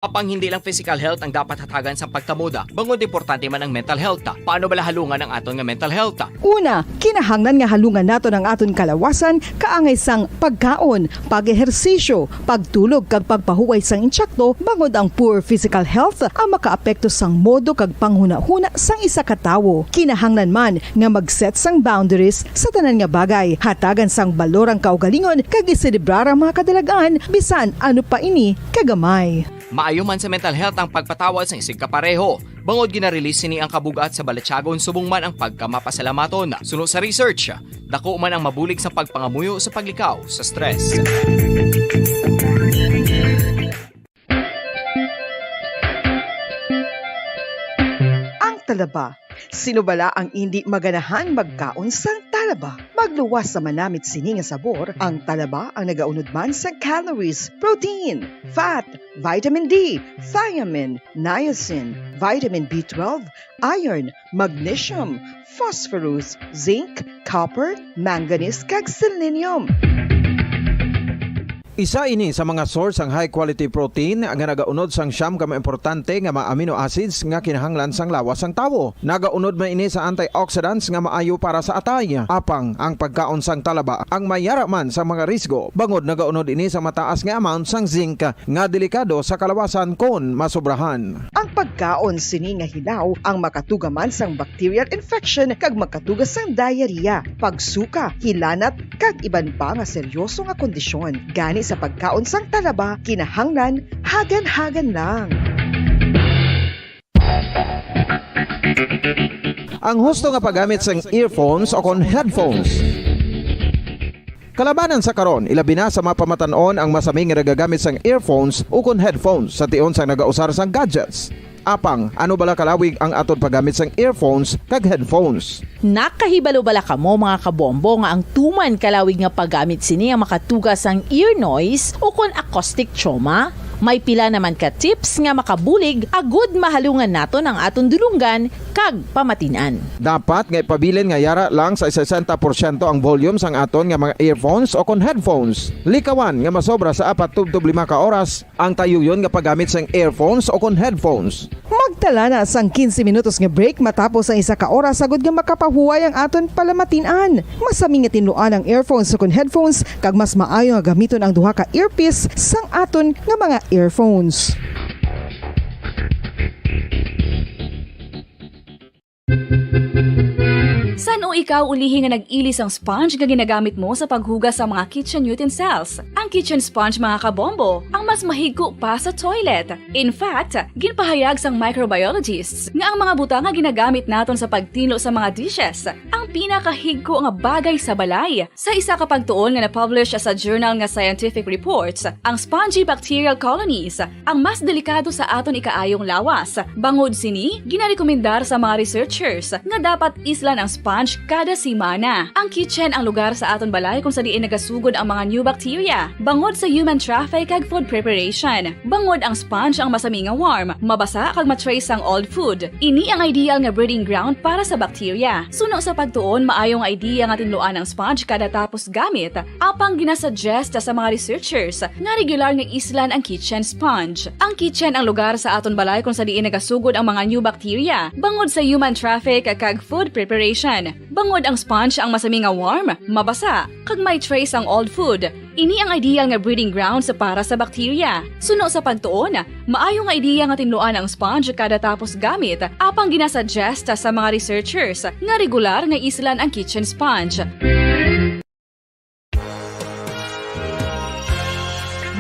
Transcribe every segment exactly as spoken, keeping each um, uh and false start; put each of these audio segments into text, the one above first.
Apang hindi lang physical health ang dapat hatagan sang pagkamoda, bangod importante man ang mental health. Paano bala halungan ang aton nga mental health? Una, kinahanglan nga halungan naton ang aton kalawasan, kaangay sang pagkaon, pag-ehersisyo, pagtulog, kag pagpahuway sang insakto, bangod ang poor physical health ang makaapekto sang modo kag panghunahuna sang isa ka tawo. Kinahanglan man nga mag-set sang boundaries sa tanan nga bagay, hatagan sang balor ang kaugalingon, kag iselebrar ang mga kadalagan, bisan ano pa ini kagamay. Maayo man sa mental health ang pagpatawad sang isigkapareho, bangod gina-release sini ang kabug-at sa balatyagon subong man ang pagkamapasalamaton. Suno sa research, dako man ang mabulig sa pagpangamuyo sa paglikaw sa stress. Ang talaba. Sino bala ang indi maganahan magkaon sang talaba? Magluwas sa manamit sini nga sabor, ang talaba ang nagaunod man sa calories, protein, fat, vitamin D, thiamine, niacin, vitamin B twelve, iron, magnesium, phosphorus, zinc, copper, manganese, kag selenium. Isa ini sa mga source sang high quality protein nga nagaunod sang siyam ka mga importante nga mga amino acids nga kinahanglan sang lawas sang tawo. Nagaunod man ini sa antioxidants nga maayo para sa atay. Apang ang pagkaon sang talaba ang may yara man sa mga risgo, bangod nagaunod ini sa mataas nga amount sang zinc nga delikado sa kalawasan kon masobrahan. Ang pagkaon sini nga hilaw ang makatuga man sang bacterial infection kag makatuga sang diarrhea, pagsuka, hilanat, kag iban pa nga seryoso nga kondisyon. Gani sa pagkaon sang talaba, kinahanglan hagan-hagan lang. Ang husto nga paggamit sang earphones o kon headphones. Kalabanan sa karon, ilabi na sa mga pamatan-on ang masami nga nagagamit sang earphones o kon headphones sa tion sang nagausar sang gadgets. Apang, ano bala kalawig ang aton paggamit sang earphones kag headphones? Nakahibalo bala kamo, mga kabombo, nga ang tuman kalawig nga paggamit sini ang makatuga sang ear noise o kon acoustic trauma? May pila naman ka tips nga makabulig agud mahalungan naton ang aton dulonggan kag pamatin-an. Dapat nga ipabilin nga yara lang sa sesenta porsyento ang volume sang aton nga mga earphones o kon headphones. Likawan nga masobra sa apat tubtob lima ka oras ang tayuyon nga paggamit sang earphones o kon headphones. Magtala na sang quince minutos nga break matapos ang isa ka oras agud nga makapahuway ang aton palamatin-an. Masami nga tinluan ang earphones o kon headphones, kag mas maayo nga gamiton ang duha ka earpiece sang aton nga mga earphones. San-o ikaw ulihi nga nag-ili sang sponge nga ginagamit mo sa paghugas sa mga kitchen utensils? Ang kitchen sponge, mga kabombo, ang mas mahigko pa sa toilet. In fact, ginpahayag sang microbiologists nga ang mga butang nga ginagamit naton sa pagtinlo sa mga dishes ang pinakahigko nga bagay sa balay. Sa isa ka pagtuon nga na-publish sa journal nga Scientific Reports, ang spongy bacterial colonies ang mas delikado sa aton ikaayong lawas. Bangod sini, ginarekomendar sa mga researchers nga dapat islan ang sponge kada semana. Ang kitchen ang lugar sa aton balay kung sa diin nagasugod ang mga new bacteria, bangod sa human traffic kag food preparation. Bangod ang sponge ang masami nga warm, mabasa kag ma-trace ang old food. Ini ang ideal nga breeding ground para sa bacteria. Suno sa pagtuon, maayo nga idea nga tinluan ang sponge kada tapos gamit, apang ginasuggest sa mga researchers nga regular nga islan ang kitchen sponge. Ang kitchen ang lugar sa aton balay kung sa diin nagasugod ang mga new bacteria, bangod sa human traffic kag food preparation. Bangod ang sponge ang masami nga warm, mabasa, kag may trace ang old food. Ini ang ideal nga breeding grounds para sa bacteria. Suno sa pagtuon, maayo nga idea nga tinluan ang sponge kada tapos gamit, apang ginasuggest sa mga researchers nga regular nga islan ang kitchen sponge.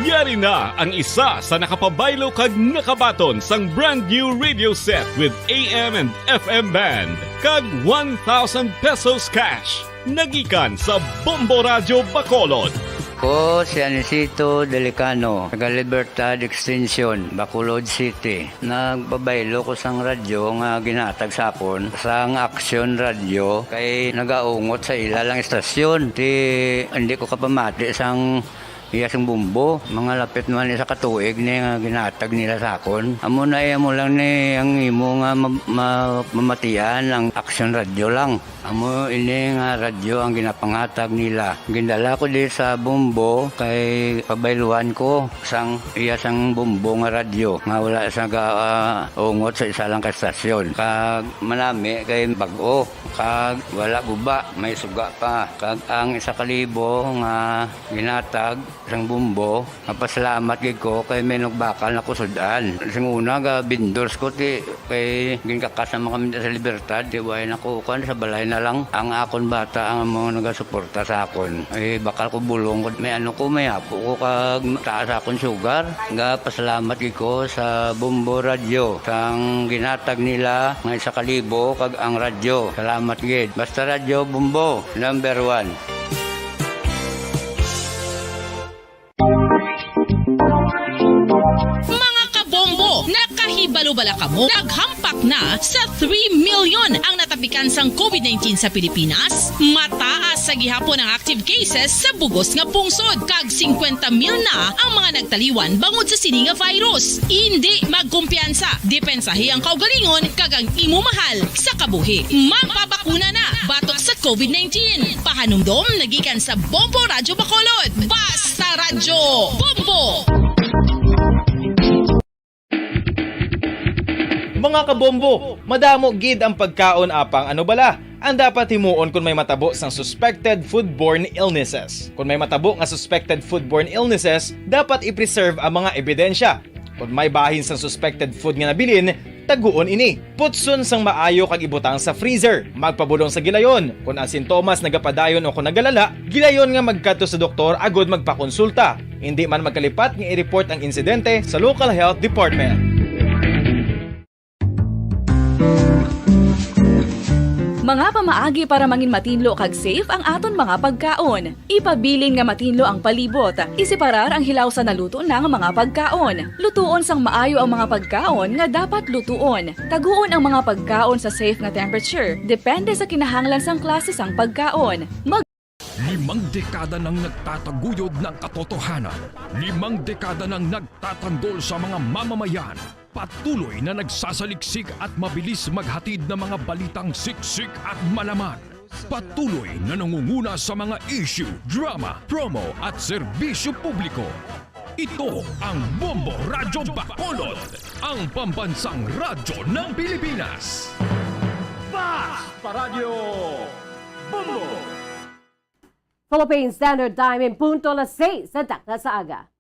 Yari na ang isa sa nakapabaylo kag nakabaton sang brand new radio set with A M and F M band kag one thousand pesos cash. Nagikan sa Bombo Radyo Bacolod. Ko si Anisito Delicano, taga Libertad Extension, Bacolod City. Nagpabaylo ko sang radyo nga ginhatag sa akon sang Action Radio kay nagaungot sa ila lang istasyon. Ti, hindi ko kapamati sang Iya sang Bombo, mga lapit man isa ka tuig ni nga ginatag nila sa akon. Amo na iya mo lang ni ang imo nga ma-, ma-, mamatian ang Action Radio lang. Amo ini nga radyo ang ginapangatag nila. Gindala ko di sa Bombo kay pabayluan ko sang iya sang Bombo nga radyo nga wala sa ga-, ah, ungot sa isa lang ka estasyon. Kag manami kay bag-o, kag wala guba, may suga pa. Kag ang isa ka libo nga ginatag sang Bombo, mapasalamat gid ko kay may nagbakal na kusud-an. Sing una, ga vendors ko, ti, kay ginkakas naman kami sa Libertad, ti, way na ko, kuwan, sa balay na lang. Ang akon bata ang mga nagasuporta sa akon. Ay, bakal ko bulong ko, may ano ko, may apo ko, kag taas akon sugar. Ga pasalamat gid ko sa Bombo Radyo, sang ginatag nila nga isa ka libo, kag ang radyo. Salamat gid. Basta Radyo Bombo, number one. Mga kabombo, nakahibalo bala kamo? Naghampak na sa three million ang natapikan sang COVID nineteen sa Pilipinas. Mataas sa gihapon ang active cases sa bugos nga pungsod, kag singkwenta mil na ang mga nagtaliwan bangod sa sini nga virus. Indi magkumpiyansa, depensahi ang kaugalingon kag ang imo mahal sa kabuhi. Magpabakuna na batok sa COVID nineteen. Pahanumdom nagikan sa Bombo Radyo Bacolod. Basta Radyo Bombo! Mga kabombo, madamo gid ang pagkaon apang ano bala ang dapat himuon kon may matabo sang suspected foodborne illnesses. Kon may matabo nga suspected foodborne illnesses, dapat i-preserve ang mga ebidensya. Kon may bahin sang suspected food nga nabilin, taguon ini. Putson sang maayo kag ibutang sa freezer. Magpabulong sa gilayon. Kon ang sintomas nagapadayon o kon nagalala, gilayon nga magkadto sa doktor agud magpakonsulta. Indi man magkalipat nga i-report ang insidente sa local health department. Mga pamaagi para mangin matinlo kag safe ang aton mga pagkaon. Ipabilin nga matinlo ang palibot. Iseparar ang hilaw sa naluto na nga mga pagkaon. Lutuon sang maayo ang mga pagkaon nga dapat lutuon. Taguon ang mga pagkaon sa safe nga temperature, depende sa kinahanglan sang klase sang pagkaon. Mag- Limang dekada nang nagtataguyod ng katotohanan. Limang dekada nang nagtatanggol sa mga mamamayan. Patuloy na nagsasaliksik at mabilis maghatid ng mga balitang siksik at malaman. Patuloy na nangunguna sa mga issue, drama, promo at serbisyo publiko. Ito ang Bombo Radyo Bacolod, ang pambansang radyo ng Pilipinas. Basta Radyo Bombo! Philippine Standard Time in punto alas seis sa takna sa aga.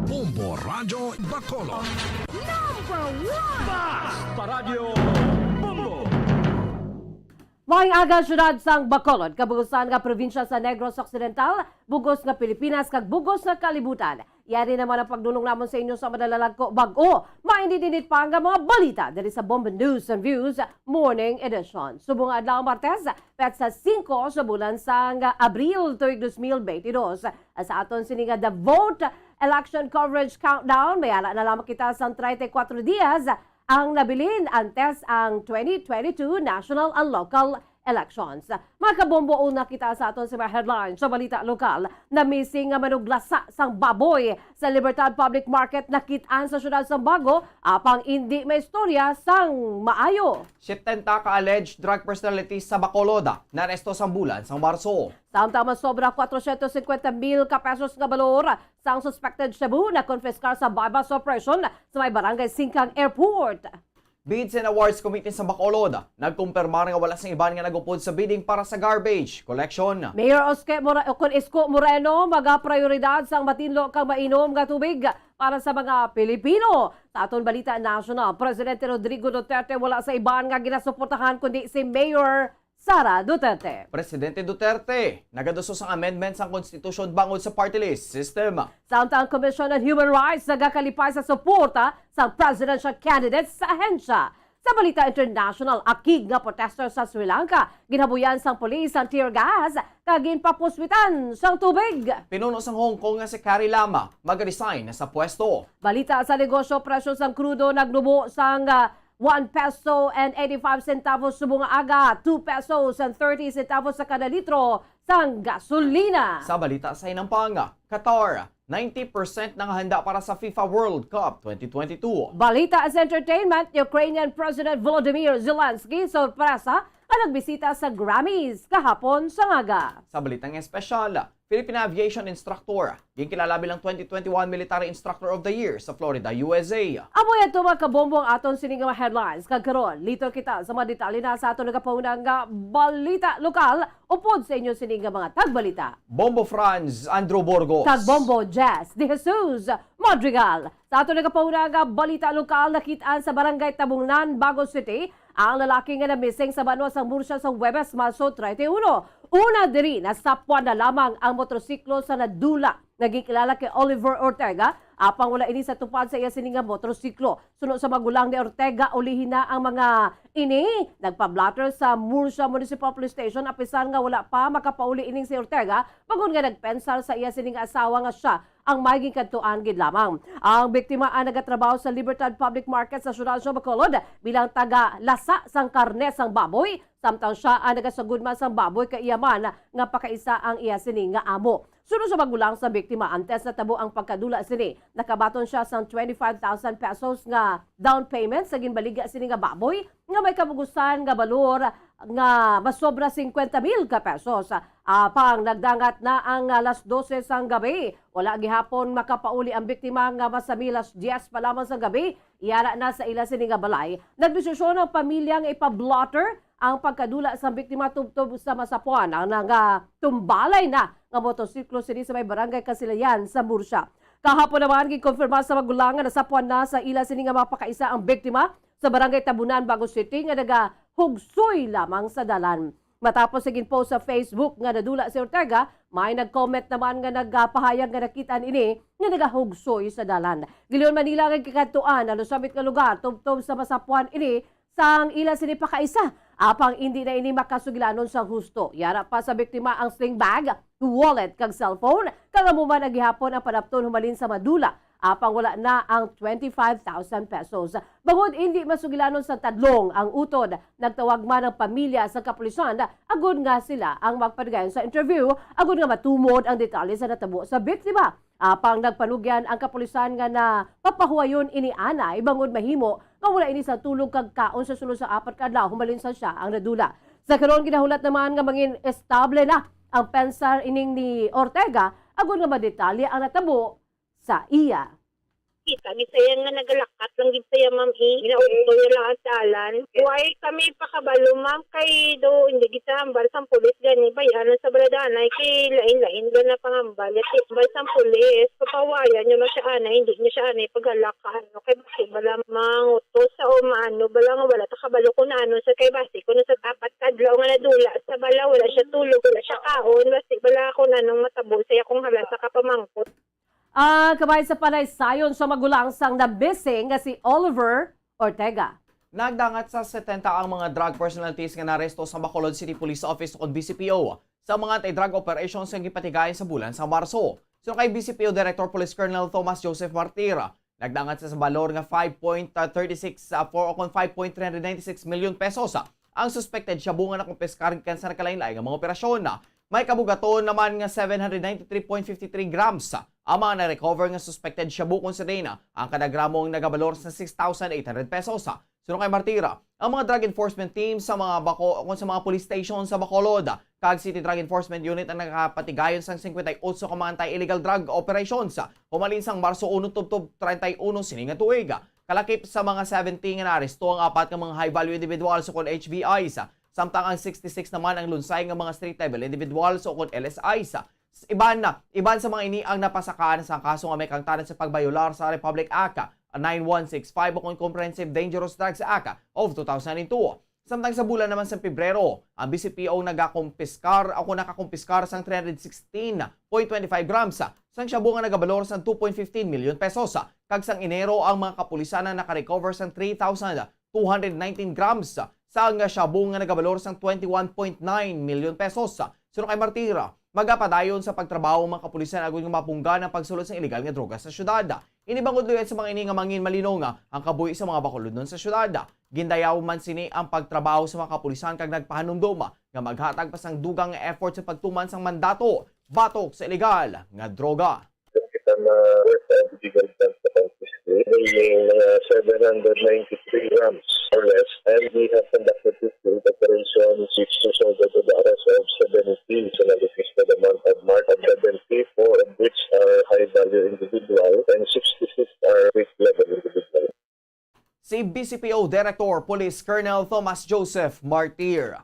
Bombo Radyo Bacolod. Number one! Basta Radyo Bombo! Maayong aga, siyudad sang Bacolod, kabugusan nga probinsya sa Negros Occidental, bugos nga Pilipinas, kag bugos nga kalibutan. Yari naman ang pagdulong namon sa inyo sa madalalagko bag-o. Mainit-init pa nga mga balita diri sa Bombo News and Views Morning Edition. Subong nga adlaw, Martes, petsa singko sa bulan sang Abril, tuig dos mil benti dos. Sa aton sini nga The Vote Election Coverage Countdown, may ala na lamang kita sang treinta y cuatro dias ang nabilin antes ang twenty twenty-two national and local elections. Mga kabombo, una kita sa aton sa mga headlines sa balita lokal. Na-missing nga manuglasa sang baboy sa Libertad Public Market nakit-an sa siyudad sang Bago, apang indi maistorya sang maayo. Setenta ka alleged drug personalities sa Bacolod naaresto sang bulan sang Marso. Samtang masobra kwatrocientos cincuenta mil ka pesos nga balor sang suspected shabu nakonpiskar sa buy-bust operation sa may Barangay Singkang Airport. Bids and Awards Committee sa Bacolod nagkumpirmar nga wala sang iban nga nag-upod sa bidding para sa garbage collection. Mayor Oske More-, o kon Isko Moreno, magaprioridad sang matinlo kag mainom nga tubig para sa mga Pilipino. Sa aton balita national, Presidente Rodrigo Duterte wala sa iban nga ginasuportahan kundi si Mayor Sara Duterte. Presidente Duterte, nagaduso sang amendment sang konstitusyon bangod sa party list system. Samtang ang Commission on Human Rights nagakalipay sa suporta sang presidential candidates sa ahensya. Sa balita international, akig nga protester sa Sri Lanka ginhabuyan sang pulis sang tear gas kag ginpapuswitan sang tubig. Pinuno sang Hong Kong nga si Carrie Lam mag-resign sa pwesto. Balita sa negosyo, presyo sang krudo nagnubo sang, ah, one peso and eighty-five centavos subong nga aga, two pesos and thirty centavos sa kada litro kang gasolina. Sa balita sa Inampanga, Qatar, ninety percent na nga handa para sa FIFA World Cup twenty twenty-two. Balita sa entertainment, Ukrainian President Volodymyr Zelensky sorpresa ang nagbisita sa Grammys kahapon sa ngaga. Sa balitang espesyal, Philippine aviation instructor, ginkilala bilang twenty twenty-one Military Instructor of the Year sa Florida, U S A. Amo yan to, mga kabombo, ang aton sini nga mga headlines. Kag karon, litor kita sa mga detalye na sa aton nagapauna nga balita lokal upod sa inyo sini nga mga tagbalita. Bombo Franz Andrew Burgos. Kag Bombo Jess De Jesus Madrigal. Sa aton nagapauna nga balita lokal, nakitaan sa Barangay Tabungnan, Bago City, ang lalaki nga na-missing sa banwa sang Murcia sa Huwebes, Marso treinta y uno. Una diri, nasapwan na lamang ang motorsiklo sa nadula nga ginkilala kay Oliver Ortega, apang wala ini sa tupad sa iya sini nga motorsiklo. Suno sa magulang ni Ortega, ulihi na ang mga ini nagpa-blotter sa Murcia Municipal Police Station, apisan nga wala pa makapauli ining si Ortega, bangod nga nagpensar sa iya sini nga asawa nga sia ang may ginkadtuan gid lamang. Ang biktima ang nagatrabaho sa Libertad Public Market sa siyudad sa Bacolod bilang taga-lasa sang karne sang baboy, samtang sia ang nagasagod man sang baboy kay iya man nga pakaisa ang iya sini nga amo. Suno sa magulang sa biktima, antes natabo ang pagkadula sini, nakabaton sia sang twenty-five thousand pesos nga down payment sa ginbaligya sini nga baboy nga may kabugusan nga balor nga masobra cincuenta mil ka pesos. Apang nagdangat na ang alas dose sang gabi, wala gihapon makapauli ang biktima nga masami alas diyes pa lamang sang gabi, yara na sa ila sini nga balay. Nagdesisyon ang pamilya nga ipa-blotter ang pagkadula sang biktima tubtob sa masapwan ang nagatumbalay na nga motosiklo sini sa may barangay Kasilayan sa Murcia. Kahapon naman, ginkonfirma sa magulang nga nasapwan na sa ila sini nga mapakaisa ang biktima sa Barangay Tabunan, Bago City, nga nagahugsoy lamang sa dalan. Matapos sa ginpost sa Facebook nga nadula si Ortega, may nag-comment naman nga nagapahayag nga nakit-an ini nga nagahugsoy sa dalan. Gileon man nila ang gikadtuan ang lusambit nga lugar tubtob sa masapwan ini sang ila sini pakaisa, apang indi na ini makasugilanon sang husto. Yara pa sa biktima ang sling bag, wallet, kag cellphone, kag amo man ang gihapon ang panapton humalin sa madula, apang wala na ang twenty-five thousand pesos. Bangod indi masugilanon sa tadlong ang utod, nagtawag man ang pamilya sa kapulisan agod nga sila ang magpadayon sa interview agod nga matumod ang detalye sa natabo sa biktima. Apang nagpanugyan ang kapulisan nga na papahuwayon ini anay bangod mahimo nga wala ini sa tulog kag kaon sa sulod sa apat ka adlaw humalin sa siya ang nadula. Sa karon, ginahulat naman nga mangin estable na ang pensar ining ni Ortega agod nga madetalye ang natabo sa iya. Kita gid saya nga nagalakat lang gid saya, ma'am, eh. Ginaugtoy lang ang dalan. Why kami pakabalo, ma'am, kay do hindi gid sa hambal sang pulis gani, bayanan sa baladanay kay lain-lain gid na pangambal. Yati hambal sang pulis, papawayan nyo man siya anay, hindi nyo siya anay paghalak ka, ano, kay basi bala mangutos sa o maano bala nga wala ta kabalo kung ano sa kay basi kung sa apat ka adlaw nga nadula sa bala, wala siya tulog, wala siya kaon, basi bala kung anong matabo sa iya kung hala sa kapamangkot. Ah, kabay sa panaysayon sa magulang sang na-missing nga si Oliver Ortega. Nagdangat sa setenta ang mga drug personalities nga naaresto sa Bacolod City Police Office ukon B C P O sa mga anti-drug operations nga gipatigayon sa bulan sa Marso. Suno kay B C P O Director Police Colonel Thomas Joseph Martir, nagdangat sa, sa balor nga five point thirty-six four ukon five point three hundred ninety-six million pesos ang suspected shabu nga nakumpiskar gikan sa nagkalain-lain nga mga operasyon. May kabugaton naman nga seven hundred ninety-three point fifty-three grams ang mga na-recover nga suspected shabu, kung sa dina ang kada gramo ang nagabalor sa six thousand eight hundred pesos. Suno kay Martir, ang mga drug enforcement team sa mga bako, kung sa mga police station sa Bacolod kag City Drug Enforcement Unit ang nakapatigayon sang singkwenta y otso ka mga anti-illegal drug operations humalin sang Marso uno tubtob treinta y uno sini nga tuig. Kalakip sa mga seventy nga naaresto ang apat ka mga high-value individuals ukon H V Is, samtang ang sixty-six naman ang lunsay nga mga street-level individuals ukon L S Is. Iban na, iban sa mga ini ang napasakaan sa kaso nga may kaangtanan sa pagbayolar sa Republic Act nine one six five ukon Comprehensive Dangerous Drugs Act of two thousand and two. Samtang sa bulan naman sa Pebrero, ang B C P O nagakumpiskar o kung nakakumpiskar sang three hundred sixteen point twenty-five grams sang shabu nga nagabalor sang two point fifteen million pesos. Kag sang Enero, ang mga kapulisan ang nakarecover sang three thousand two hundred nineteen grams sang shabu nga nagabalor sang twenty-one point nine million pesos. Suno kay Martir, magapadayon sa pagtrabaho ang mga kapulisan agod nga mapunggan ang pagsulod sang iligal nga droga sa syudad. Ini bangod luyan sa mga ini nga mangin malinong ang kabuhi sa mga Bacolodnon sa syudad. Gindayaw man sini ang pagtrabaho sa mga kapulisan kag nagpahanumdom nga maghatag pa sang dugang nga effort sa pagtuman sang mandato batok sa ilegal nga droga. Kita na worth of illegal drugs na confiscate, weighing mga seven hundred ninety-three grams or less, and we have conducted fifty-eight operations which resulted in the arrest of seventy personalities for the month of March, and seventy-four of which are high-value individuals and sixty-six are street-level individuals. Si B C P O Director Police Colonel Thomas Joseph Martir.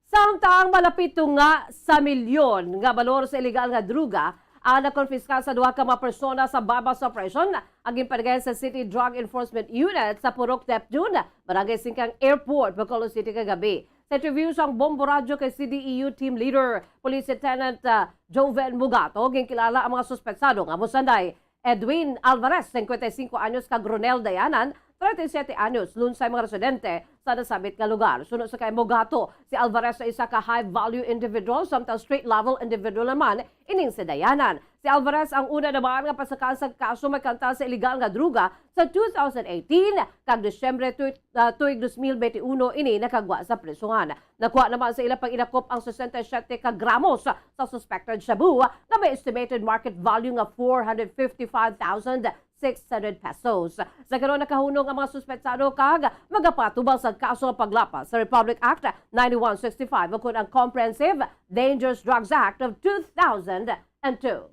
Samtang malapit to nga sa milyon nga balor sa iligal nga droga ang nakonpiska sa duha ka mga persona sa Babas Operation ang ginpatigayon sa City Drug Enforcement Unit sa Purok Neptune, Barangay Singkang Airport, Bacolod City kagabi. Sa interview sang Bombo Radyo kay C D E U Team Leader Police Lieutenant ah, Joven Mugato, ginkilala ang mga suspetsado nga mosanday Edwin Alvarez, singkwenta y singko anyos, kag Ronel Dayanan, treinta y siete anyos, lunsay mga residente sa nasabit nga lugar. Suno sa kay Mugato, si Alvarez sa isa ka high-value individual, samtang street-level individual naman ining si Dayanan. Si Alvarez ang una naman nga pasakaan sa kaso may kanta sa iligal nga droga sa two thousand eighteen, kag Disyembre tu- ah, tuig dos mil benti uno ini nakagwa sa prisuhan. Nakuha naman sa ila pag-inakop ang sesenta y siyete ka gramos sa suspected shabu nga may estimated market value nga four hundred fifty-five thousand six hundred pesos. Sa karon, nakahunong ang mga suspetsado kag magapatubang sa kaso nga paglapas sa Republic Act ninety-one sixty-five ukon ang Comprehensive Dangerous Drugs Act of two thousand and two.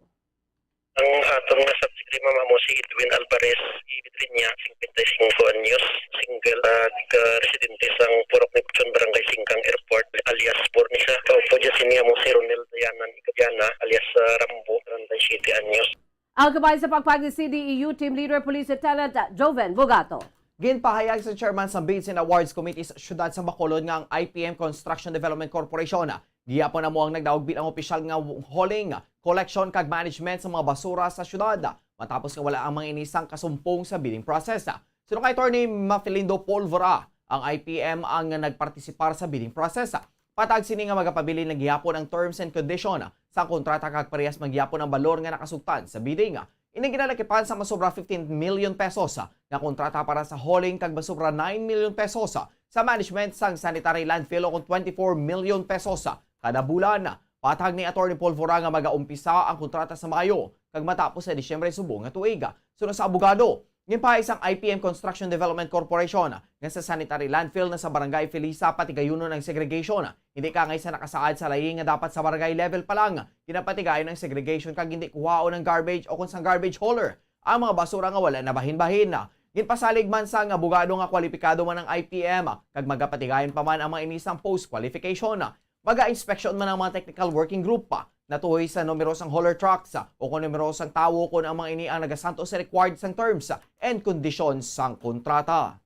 Ang aton nga subject rin, ma'am, amo si Edwin Alvarez Ibidrinya, singkwenta y singko anyos, single, ah, ka residente sang Purok Neptune, Barangay Singkang Airport, alias Bornisa. Kaupo dyan sini amo si Ronel Dayanan Ikadiana, alias ah, Rambo, treinta y siete anyos. Ang kabay sa pagpahayag ni C D E U Team Leader Police Lieutenant Joven Bugato. Ginpahayag sa chairman sa Bids and Awards Committee sa siyudad sa Bacolod nga ang I P M Construction Development Corporation gihapon amo ang nagdaog bilang opisyal nga hauling, collection kag management sa mga basura sa siyudad, matapos nga wala ang mga ini sang kasumpong sa bidding process. Suno kay Attorney Mafilindo Polvora, ang I P M ang nagpartisipar sa bidding process. Patag sini nga magapabilin na gihapon ang terms and condition sa kontrata kag parehas man gihapon ang balor nga nakasugtan sa bidding. Ini ginalakipan sa masobra fifteen million pesos nga kontrata para sa hauling kag masobra nine million pesos sa management sang sanitary landfill, o kon twenty-four million pesos kada bulan. Patag ni Attorney Polvora nga magaumpisa ang kontrata sa Mayo kag matapos sa Disyembre subong nga tuig. Suno sa abogado, ginpahayag sang I P M Construction Development Corporation nga sa sanitary landfill na sa Barangay Felisa, patigayunon ang segregation. Hindi kaangay sa nakasaad sa layi nga dapat sa barangay level pa lang ginapatigayon ang segregation kag hindi kuhaon ang garbage o kon sang garbage hauler ang mga basura nga wala nabahin-bahin. Ginpasalig man sang abogado nga kwalipikado man ang I P M kag magapatigayon pa man ang mga ini sang post qualification. Maga-inspeksyon man ang mga technical working group pa natuhoy sa numero sang hauler trucks o kon numero sang tawo kon ang mga ini ang nagasanto sa required sang terms and conditions sang kontrata.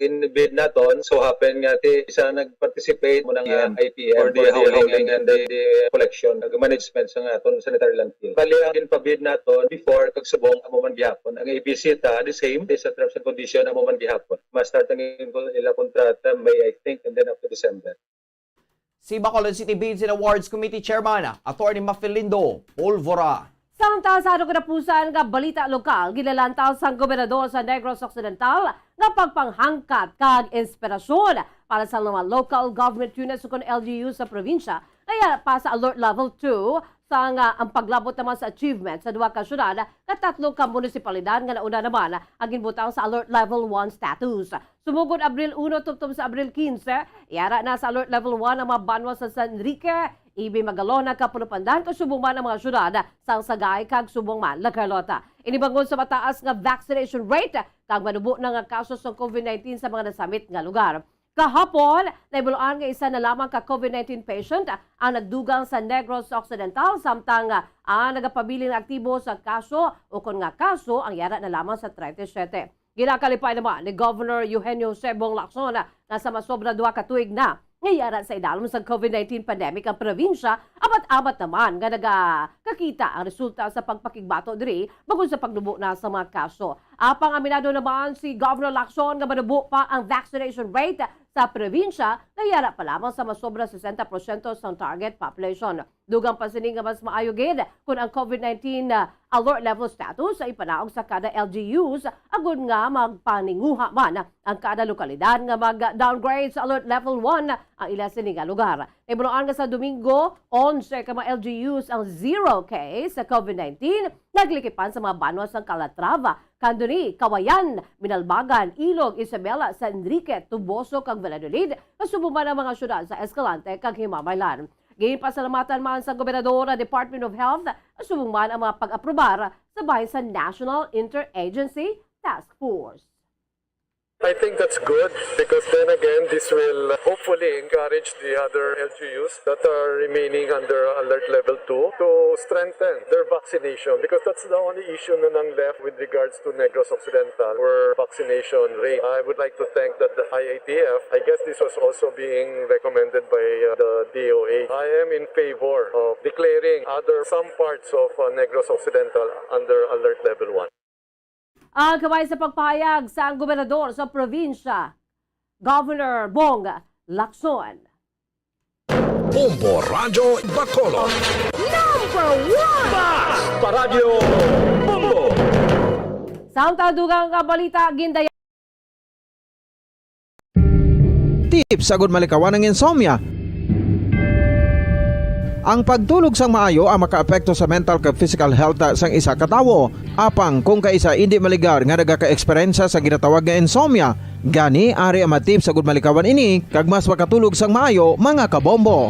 In-bid naton, so happen nga ti isa nag-participate mo ng Yeah. I P M For the for the hauling hauling and and the, the collection, nag-management sa nga aton sanitary landfill. Bali, ang ginpa-bid naton before kag subong amo man gihapon. Ang A B C ta, the same, sa terms and condition amo man gihapon. Ma-start ang ila kontrata May, I think, and then after December. Si Bacolod City Bids and Awards Committee Chairman Attorney Mafilindo Polvora. Samtang sa ato katapusan nga balita lokal, ginalantaw sang gobernador sa Negros Occidental nga pagpanghangkat kag inspirasyon para sa mga local government units ukon L G U sa probinsya nga yara pa sa Alert Level two, sang ah, ang paglabot naman sa achievement sa duha ka syudad nga tatlo ka munisipalidad nga nauna naman ang ginbutang sa Alert Level one status. Sumugod Abril uno tubtob sa Abril quince, yara na sa Alert Level one ang mga banwa sa San Enrique, Ibay, Magalona, Kapulupandan, kag subong man ang mga syudad sang Sagay kag subong man La Carlota. Ini bangod sa mataas nga vaccination rate kag manubo na nga kaso sang COVID nineteen sa mga nasamit nga lugar. Kahapon, nahibaluan nga isa na lamang ka COVID nineteen patient ang nagdugang sa Negros Occidental, samtang ang nagapabilin nga aktibo sa kaso ukon nga kaso ang yara na lamang sa treinta y siete. Ginakalipay naman ni Governor Eugenio Jose Bong Lacson nga sa masobra duha ka tuig na nga yara sa idalom sa COVID nineteen pandemic ang probinsya, amat-amat naman nga nagakakita ang resulta sa pagpakigbato diri bangod sa pagnubo na sa mga kaso. Apang aminado naman si Governor Lacson nga manubo pa ang vaccination rate sa probinsya nga yara pa lamang sa masobra sesenta porsyento sang target population. Dugang pa sini nga mas maayo gid kon ang COVID nineteen, ah, alert level status ay ipanaog sa kada L G Us, agod nga magpaninguha man ang kada lokalidad nga mag-downgrade sa alert level one ang ila sini nga lugar. Nahibaluan nga sa Domingo, onse ka mga L G Us ang zero case sa COVID nineteen, naglikipan sa mga banwa sang Calatrava, Candoni, Cauayan, Binalbagan, Ilog, Isabela, San Enrique, Toboso, kag Valladolid, kasubong man ang mga syudad sa Escalante kag Himamaylan. Ginpasalamatan man sa gobernador ang Department of Health, subong man ang mga pag-aprobar sa bahin sa National Interagency Task Force. I think that's good because then again, this will hopefully encourage the other L G Us that are remaining under alert level two to strengthen their vaccination, because that's the only issue na nang left with regards to Negros Occidental, where vaccination rate. I would like to thank that the I A T F, I guess this was also being recommended by uh, the D O H. I am in favor of declaring other some parts of uh, Negros Occidental under alert level one. Ang kamay sa pagpahayag sang gobernador sa probinsya, Governor Bong Lacson. Bombo Radyo Bacolod. Number one! Paradyo Bombo! Samtang dugang nga balita, gindayaw Tips agud malikawan ang insomnia. Ang pagtulog sang maayo ang makaapekto sa mental kag physical health sang isa ka tawo. Apang kung kaisa indi maligar nga nagaka-eksperyensya sa ginatawag nga insomnia, gani ari ang mga tips agud malikawan ini kag mas makatulog sang maayo, mga kabombo.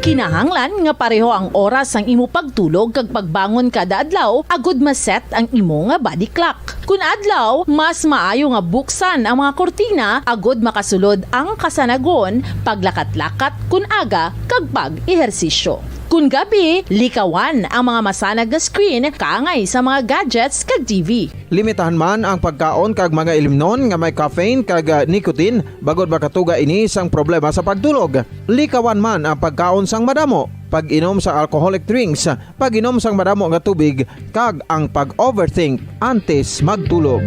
Kinahanglan nga pareho ang oras sang imo pagtulog kag pagbangon kada adlaw agud ma-set ang imo nga body clock. Kun adlaw, mas maayo nga buksan ang mga kurtina agud makasulod ang kasanagon, paglakat-lakat kun aga, kag pag-ehersisyo. Kun gabi, likawan ang mga masanag nga screen kaangay sa mga gadgets kag T V. Limitahan man ang pagkaon kag mga ilimnon nga may caffeine kag ah, nicotine bangod makatuga ini sang problema sa pagtulog. Likawan man ang pagkaon sang madamo, pag-inom sa alcoholic drinks, pag-inom sang madamo nga tubig, kag ang pag-overthink antes magtulog.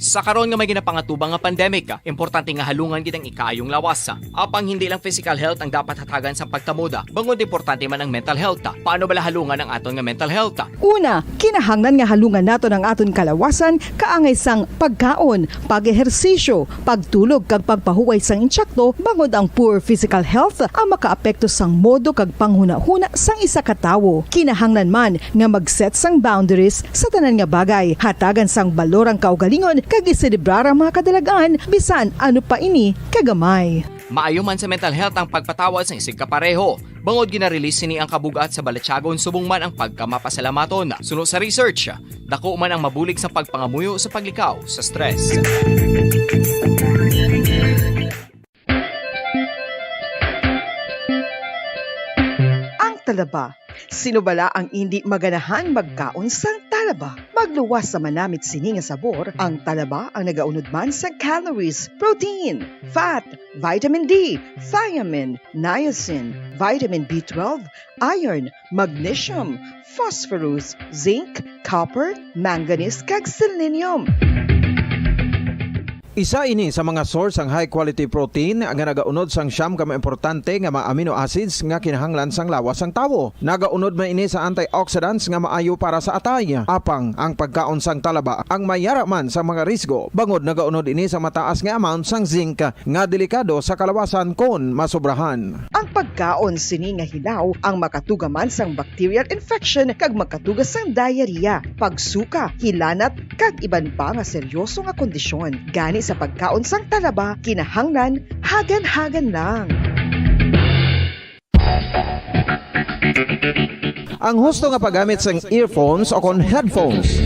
Sa karon nga may ginapangatubang nga pandemic, importante nga halungan gid ang ikaayong lawas. Apang hindi lang physical health ang dapat hatagan sa pagkamoda, bangod importante man ang mental health. Paano bala halungan ang aton nga mental health? Una, kinahanglan nga halungan naton ang aton kalawasan kaangay sang pagkaon, pag-ehersisyo, pagtulog kag pagpahuway sang insakto, bangod ang poor physical health ang makaapekto sang modo kag panghunahuna sang isa ka tawo. Kinahanglan man nga mag-set sang boundaries sa tanan nga bagay, hatagan sang balor ang kaugalingon kag iselebrar ang mga kadalag-an bisan ano pa ini kagamay. Maayo man sa mental health ang pagpatawad sang isigkapareho, bangod gina-release sini ang kabug-at sa balatyagon subong man ang pagkamapasalamaton. Suno sa research, dako man ang mabulig sa pagpangamuyo sa paglikaw sa stress. Ang talaba. Sino bala ang indi maganahan magkaon sang talaba? Magluwas sa manamit sini nga sabor, ang talaba ang nagaunod man sa calories, protein, fat, vitamin D, thiamine, niacin, vitamin B twelve, iron, magnesium, phosphorus, zinc, copper, manganese, kag selenium. Isa ini sa mga source sang high quality protein nga nagaunod sang siyam ka mga importante nga mga amino acids nga kinahanglan sang lawas sang tawo. Nagaunod man ini sa antioxidants nga maayo para sa atay. Apang ang pagkaon sang talaba ang mayara man sang mga risgo bangod nagaunod ini sa mataas nga amount sang zinc nga delikado sa kalawasan kon masobrahan. Ang pagkaon sini nga hilaw ang makatuga man sang bacterial infection kag makatuga sang diarrhea, pagsuka, hilanat, kag iban pa nga seryoso nga kondisyon. Gani sa pagkaon sang talaba, kinahanglan hagan-hagan lang. Ang husto nga paggamit sang earphones o kon headphones.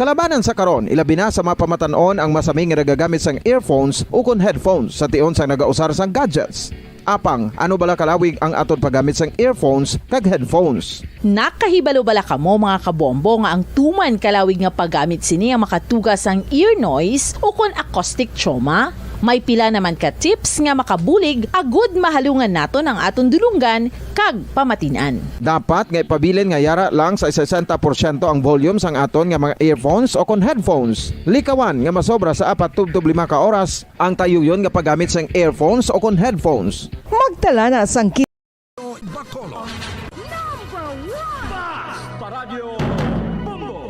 Kalabanan sa karon, ilabi na sa mga pamatan-on ang masami nga nagagamit sang earphones ukon headphones sa tion sang nagausar sang gadgets. Apang, ano bala kalawig ang aton paggamit sang earphones kag headphones? Nakahibalo bala kamo, mga kabombo, nga ang tuman kalawig nga paggamit sini ang makatuga sang ear noise ukon acoustic trauma? May pila naman ka tips nga makabulig agud mahalungan naton ang aton dulonggan kag pamatin-an. Dapat nga ipabilin nga yara lang sa sesenta porsyento ang volume sang aton nga mga earphones o kon headphones. Likawan nga masobra sa apat tubtob lima ka oras ang tayuyon nga paggamit sang earphones o kon headphones. Magtala na sang ki- Bacolod. Number one. Basta Radyo Bombo.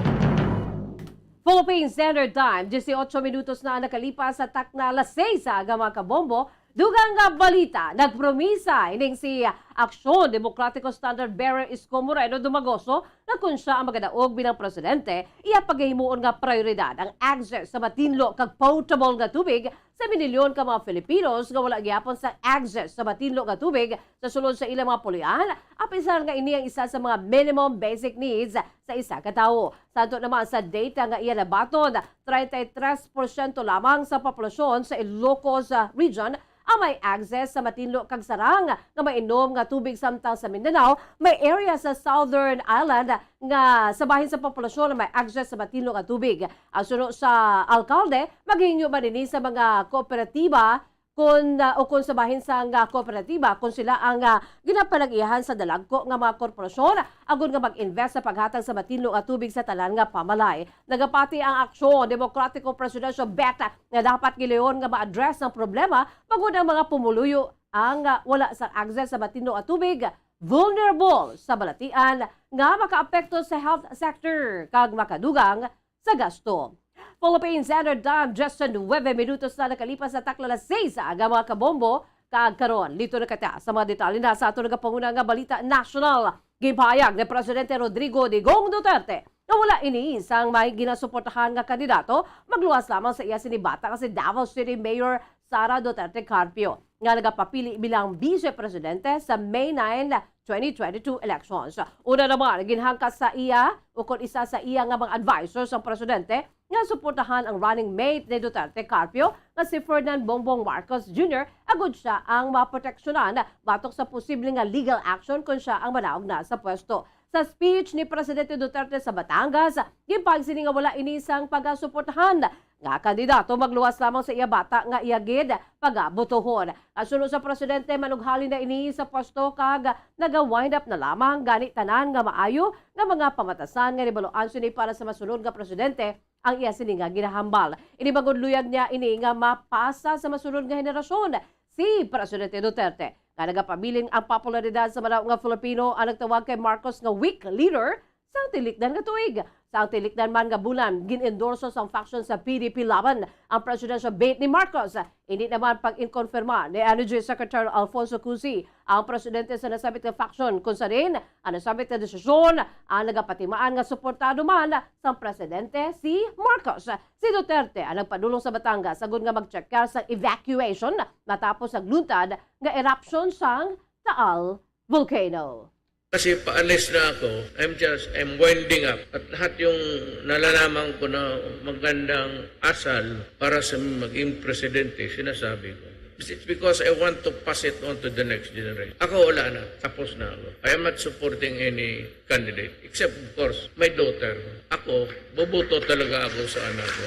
Philippine Standard Time, dieciocho minutos na ang nakalipas sa takna alas seis sa aga, mga kabombo. Dugang nga balita, nagpromisa ining si Aksyon Demokratiko Standard Bearer Isko Moreno Dumagoso na kung siya ang magadaog bilang presidente, iya pagahimuon nga prioridad ang access sa matinlo kag potable nga tubig sa minilyon ka mga Filipinos nga wala gyapon sa access sa matinlo nga tubig sa sulod sa ilang mga pulian, apisar nga ini ang isa sa mga minimum basic needs sa isa ka tawo. Santo naman sa data nga iya nabaton, treinta y tres porsyento lamang sa populasyon sa Ilocos, ah, Region ang may access sa matinlo kag sarang nga mainom nga tubig, samtang sa Mindanao may area sa Southern Island nga sa bahin sa populasyon ang may access sa matinlo nga tubig. Ang suno sa alkalde, maghingyo man ini sa mga kooperatiba kon, ah, o kon sa bahin sang, ah, kooperatiba, kon sila ang, ah, ginapanag-iyahan sa dalagko nga mga korporasyon agod nga mag-invest sa paghatag sa matinlo nga tubig sa tanan nga pamalay. Nagapati ang Aksyon Demokratiko Presidential Bet nga dapat gilayon nga ma-address ang problema, bangod ang mga pumuluyo ang, ah, wala sa access sa matinlo nga tubig, vulnerable sa balatian nga makaapekto sa health sector kag makadugang sa gasto. Philippine Standard Time, just nuwebe minutos na nakalipas sa takna alas seis sa aga, mga kabombo. Kag karon, lito na kita sa mga detalye na sa ato nagapanguna nga balita nasyonal. Ginpahayag ni Presidente Rodrigo Digong Duterte nga wala ini sang may ginasuportahan nga kandidato, magluwas lamang sa iya sini bata nga si Davao City Mayor Sara Duterte Carpio, nga nagapapili bilang Vice Presidente sa May nine, twenty twenty-two elections. Una naman, ginhangkas sa iya, o kon isa sa iya nga mga advisors ang presidente, nga suportahan ang running mate ni Duterte Carpio nga si Ferdinand Bongbong Marcos Junior, agud siya ang maproteksyonan batok sa posible nga legal action kon siya ang manaog na sa pwesto. Sa speech ni Presidente Duterte sa Batangas, ginpahayag sini nga wala ini sang pagasuportahan nga kandidato, magluwas lamang sa iya bata nga iya gid pagabotohon. Kasuno sa presidente, manughalin na ini sa pwesto kag naga-wind up na lamang gani tanan nga maayo nga mga pamatasan nga hibaluan sini para sa masunod nga presidente ang iya sini nga ginahambal. Ini bangod luyag niya ini nga mapasa sa masunod nga henerasyon si Presidente Duterte, nga nagapabilin ang popularidad sa manaog nga Filipino ang nagtawag kay Marcos nga weak leader sang tilikdan nga tuig. Sa ang tilikdan man nga bulan, gin-endorso sang faction sa P D P Laban ang presidential bid ni Marcos. Hindi naman pag-inkonfirma ni Energy Secretary Alfonso Cusi ang presidente sa nasabit nga faction, kung sa diin ang nasabit nga desisyon ang nagapatimaan nga suportado man sang presidente si Marcos. Si Duterte ang nagpadulong sa Batangas agud nga mag-check sa evacuation matapos nagluntad nga eruption sang Taal volcano. Kasi paalis na ako, I'm just, I'm winding up. At lahat yung nalalaman ko na magandang asal para sa maging presidente, sinasabi ko. It's because I want to pass it on to the next generation. Ako, wala na. Tapos na ako. I am not supporting any candidate. Except, of course, my daughter. Ako, boboto talaga ako sa anak ko.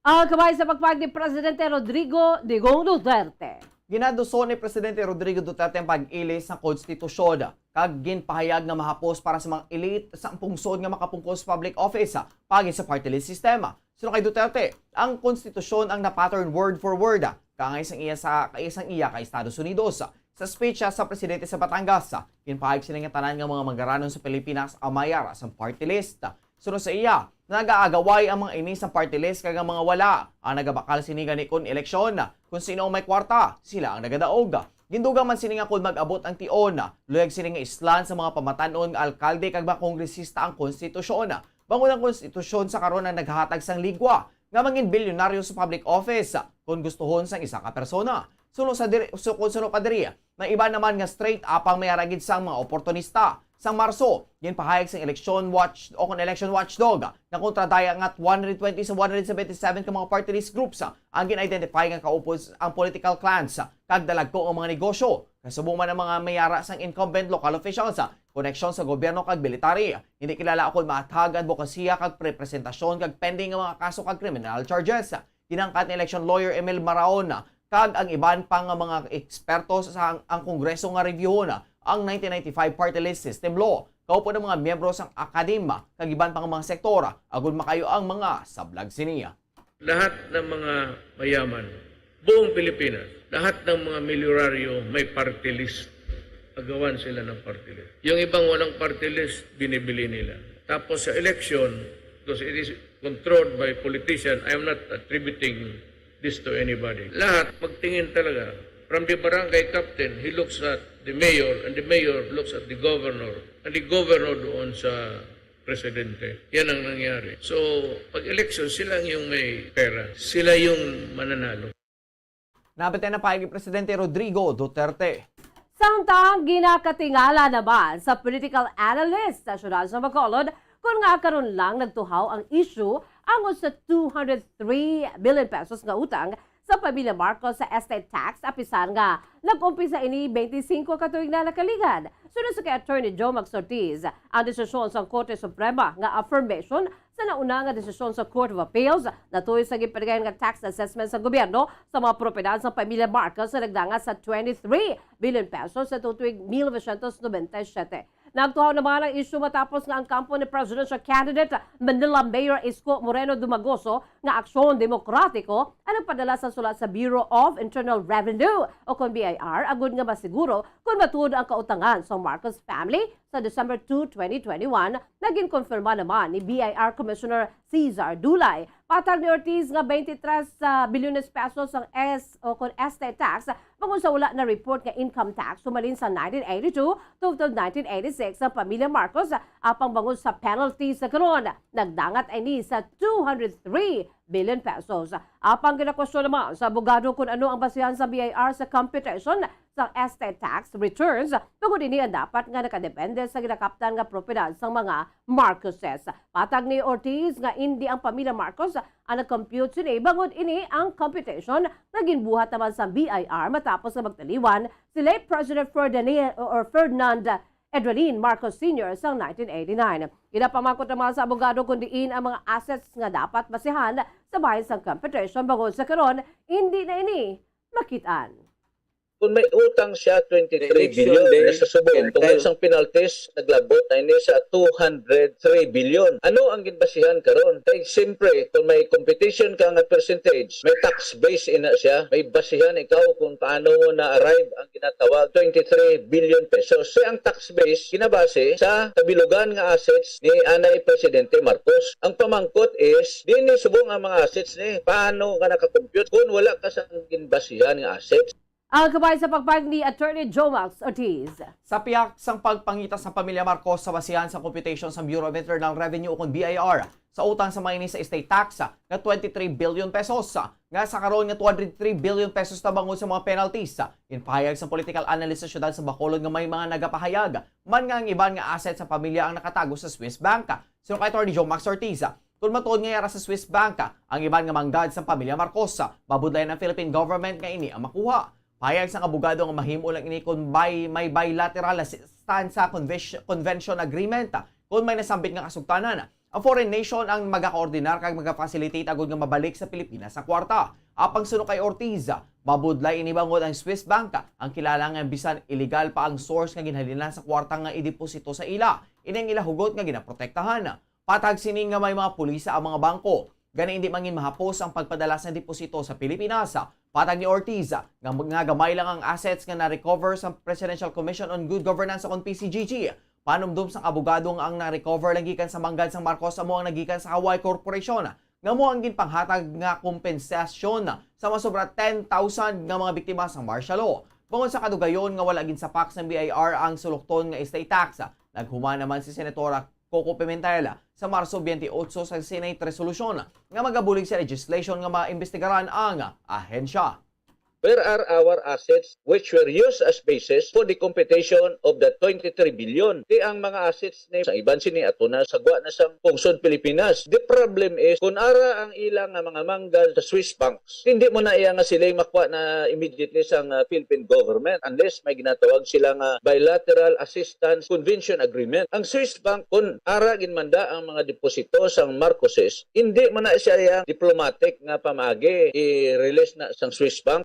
Ang kabay sa pagpahayag ni Presidente Rodrigo Digong Duterte. Ginaduso ni Presidente Rodrigo Duterte ang pag-ilis sa konstitusyon, kag ginpahayag nga mahapos para sa mga elite sa pungsod nga makapungkol sa public office, paagi sa party list system. Suno kay Duterte, ang konstitusyon ang na-pattern word for word, kaangay sang iya sa, kaangay sang iya kay Estados Unidos. Sa speech sa presidente sa Batangas, ginpahayag sini nga tanan nga mga manggaranon sa Pilipinas ang may ara sa party list. Suno sa iya, nagaagaway ang mga ini sa party list kag ang mga wala ang nagabakal sini gani kon eleksyon. Kon sino ang may kwarta, sila ang nagadaog. Gindugang man sini nga kon mag-abot ang tion, luyag sini nga islan sa mga pamatan-on nga alkalde kag mga kongresista ang konstitusyon. Bangod ang konstitusyon sa karon ang naghatag sang ligwa nga mangin bilyonaryo sa public office kon gustuhon sang isa ka persona. Suno sa diri, su-, kon suno pa diri, may iba naman nga straight up ang may ara gid sang mga oportunista. Sang Marso, ginpahayag sang election watch o kon election watchdog nga kontra daya nga one hundred twenty sa one hundred seventy-seven ka mga party list groups ang gin-identify nga kaupod ang political clans kag dalagko nga mga negosyo. Kasubong man ang mga may ara sang incumbent local officials, koneksyon sa gobyerno kag military. Hindi kilala kon maathag adbokasiya kag representasyon kag pending nga mga kaso kag criminal charges. Ginangkat ni election lawyer Emil Maraon kag ang iban pa nga mga eksperto sa ang, ang Kongreso nga reviewon ang nineteen ninety-five Party List System Law, kaupod ang mga miyembro sang akademya kag iban pa nga mga sektor, agud makayo ang mga sablag sini. Lahat ng mga mayaman, buong Pilipinas, lahat ng mga milyonaryo may party list. Agawan sila ng party list. Yung ibang walang party list, binibili nila. Tapos sa election, because it is controlled by politician, I am not attributing this to anybody. Lahat, magtingin talaga. From the barangay captain, he looks at the mayor, and the mayor looks at the governor, and the governor doon sa presidente. Yan ang nangyari. So, pag election, sila ang yung may pera. Sila yung mananalo. Nabati na pahayag ni Presidente Rodrigo Duterte. Samtang ginakatingala naman sa political analyst sa siyudad sa Bacolod kung nga karon lang nagtuhaw ang issue angot sa two hundred three billion pesos nga utang sa pamilya Marcos sa estate tax, apisan nga nag-umpisa ini twenty-five ka tuig na nakaligad. Suno sa kay Attorney Joe Max Ortiz, ang desisyon sa Korte Suprema nga affirmation sa nauna nga desisyon sa Court of Appeals natuyo sa ginpadayon nga tax assessment sa gobyerno sa mga propiedad sa pamilya Marcos nga nagdangat sa twenty-three billion pesos sa tuig nineteen ninety-seven. Nagtuhaw naman ang isyu matapos nga ang kampo ni presidential candidate Manila Mayor Isko Moreno Dumagoso nga Aksyon Demokratiko ang nagpadala sa sulat sa Bureau of Internal Revenue o kon B I R agud nga masiguro kon matuod ang kautangan sa Marcos family. Sa December two, twenty twenty-one, naging konfirma naman ni B I R Commissioner Cesar Dulay. Patag ni Ortiz nga twenty-three bilyones pesos ang S o kon estate tax bangod sa wala na report nga income tax humalin sa nineteen eighty-two to nineteen eighty-six ang pamilya Marcos, apang bangod sa penalty sa karon, nagdangat ini sa two hundred three billion pesos. Apang ginakwestiyon naman sa abogado kung ano ang basihan sa B I R sa computation sa estate tax returns, tungod ini ang dapat nga nakadepende sa ginakaptan nga propiedad sang mga Marcoses. Patag ni Ortiz nga indi ang pamilya Marcos ang nag-compute sini, bangod ini ang computation nga ginbuhat naman sa B I R matapos nga magtaliwan si late President Ferdinand, or Ferdinand Edralin Marcos Senior sang nineteen eighty-nine. Ginapamangkot naman sa abogado kung diin ang mga assets nga dapat basihan sa bahin sang computation, bangod sa karon, hindi na ini makit-an. Kung may utang siya, twenty-three billion, day, na sa subong, tungod sang penalties, naglabot na ini sa two hundred three billion. Ano ang ginbasihan karon? Kay siyempre, kung may computation ka nga percentage, may tax base ina siya, may basihan ikaw kung paano mo na-arrive ang ginatawag twenty-three billion pesos. Kay ang tax base ginabase sa kabilugan nga assets ni anay Presidente Marcos. Ang pamangkot is, diin ni subong ang mga assets ni? Paano ka naka-compute kung wala ka sa ginbasihan nga assets? Ang kabay sa pagpahayag ni Attorney Jomax Ortiz. Sa pihak sang pagpangita sa pamilya Marcos sa basihan sa computation sa Bureau of Internal Revenue o kon B I R, sa utang sa mga ini sa estate tax nga twenty-three billion pesos, nga sa karon nga two hundred three billion pesos na bangod sa mga penalties. Ginpahayag sa political analyst sa siyudad sa Bacolod nga may mga nagapahayag man nga ang iban nga asset sa pamilya ang nakatago sa Swiss Bank. Suno kay Attorney Jomax Ortiz, kung matuod nga yara sa Swiss Bank ang iban nga manggad sa pamilya Marcos, mabudlay ang Philippine government nga ini ang makuha. Pahayag sang abogado nga mahimo lang ini kon may, may bilateral assistance convention, convention agreement, kon may nasambit nga kasugtanan. Ang foreign nation ang magakoordinar kag magafacilitate agud nga mabalik sa Pilipinas ang kwarta. Apang suno kay Ortiz, mabudlay ini bangod ang Swiss Bank ang kilala nga bisan illegal pa ang source nga ginhalinan sa kwarta nga ideposito sa ila. Ini ang ila hugot nga ginaprotektahan. Patag sini nga may mga pulisa ang mga bangko, gani indi man gid mahapos ang pagpadala sa deposito sa Pilipinas. Patag ni Ortiz nga, nga gamay lang ang assets nga na-recover sa Presidential Commission on Good Governance o kon P C G G. Panumdom sang abogado nga ang na-recover lang gikan sa manggad sang Marcos amo ang nagikan sa Hawaii Corporation, nga amo ang ginpanghatag nga kompensasyon sa mga sobra ten thousand nga mga biktima sang martial law. Bangod sa kadugayon nga wala ginsapak sang B I R ang sulokton nga estate tax, naghuman naman si Senatora Coco Pimentel sa Marso twenty-eight sa Senate resolution nga magabulig sa legislation nga maimbestigaran ang ahensya. Where are our assets which were used as basis for the computation of the twenty-three billion? Ti ang mga assets ni sa iban sini ato na sa gwa na sang pungsod Pilipinas. The problem is, kung ara ang ilang nga mga manggal sa Swiss banks, hindi mo na iya nga sila makuha na immediately sang, ah, Philippine government unless may ginatawag sila nga bilateral assistance convention agreement. Ang Swiss bank, kung ara ginmanda ang mga deposito sang Marcoses, hindi mo na siya iya diplomatic nga pamaagi i-release na sang Swiss bank.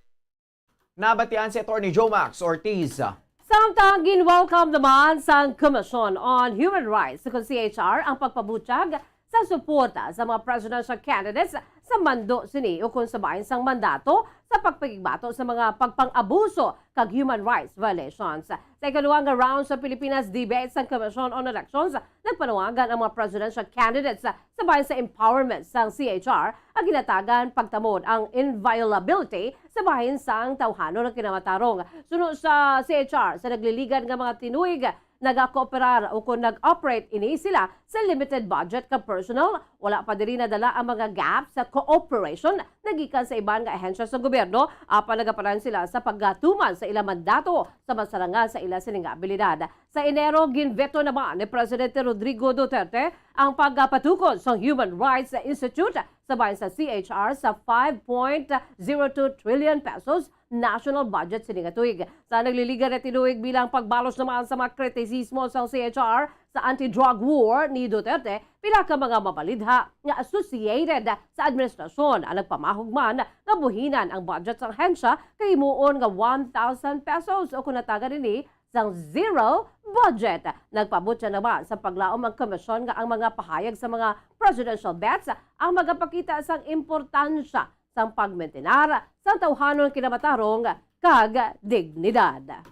Nabatian si Attorney Joe Max Ortiz. Samtang gin-welcome naman sang Commission on Human Rights, kun C H R, ang pagpabutyag sa suporta sa mga presidential candidates sa mando sini ukon sa bahin sang mandato sa pagpakigbato sa mga pagpang-abuso kag human rights violations. Sa ikaduha nga round sa Pilipinas debate sang Commission on Elections, nagpanawagan ang mga presidential candidates sa bahin sa empowerment sang C H R nga ginatagan pagtamod ang inviolability sa bahin sang tawhanon nga kinamatarong. Suno sa C H R, sa nagliligan nga mga tinuig, nagakooperar o kon nag-operate ini sila sa limited budget ka personnel. Wala pa diri nadala ang mga gap sa cooperation nagikan sa iban nga ahensya sa gobyerno, apan nagapadayon sila sa pagatuman sa ilang mandato sa masarangan sa ila sini nga abilidad. Sa Enero, ginveto naman ni Presidente Rodrigo Duterte ang pagpatukod sa Human Rights Institute sa bahin sa C H R sa five point zero two trillion pesos national budget sini nga tuig. Sa nagliligan nga tinuig bilang pagbalos naman sa mga kritisismo sang C H R sa anti-drug war ni Duterte, pila ka mga mabalidha nga associated sa administrasyon ang nagpamahog man nga buhinan ang budget sang ahensya kay himuon nga one thousand pesos o kung natagan ini sang zero budget. Nagpabutyag naman sa paglaom ang komisyon nga ang mga pahayag sa mga presidential bets ang magapakita sang importansya sang pagmintinar sang tawhanon kinamatarong kag dignidad.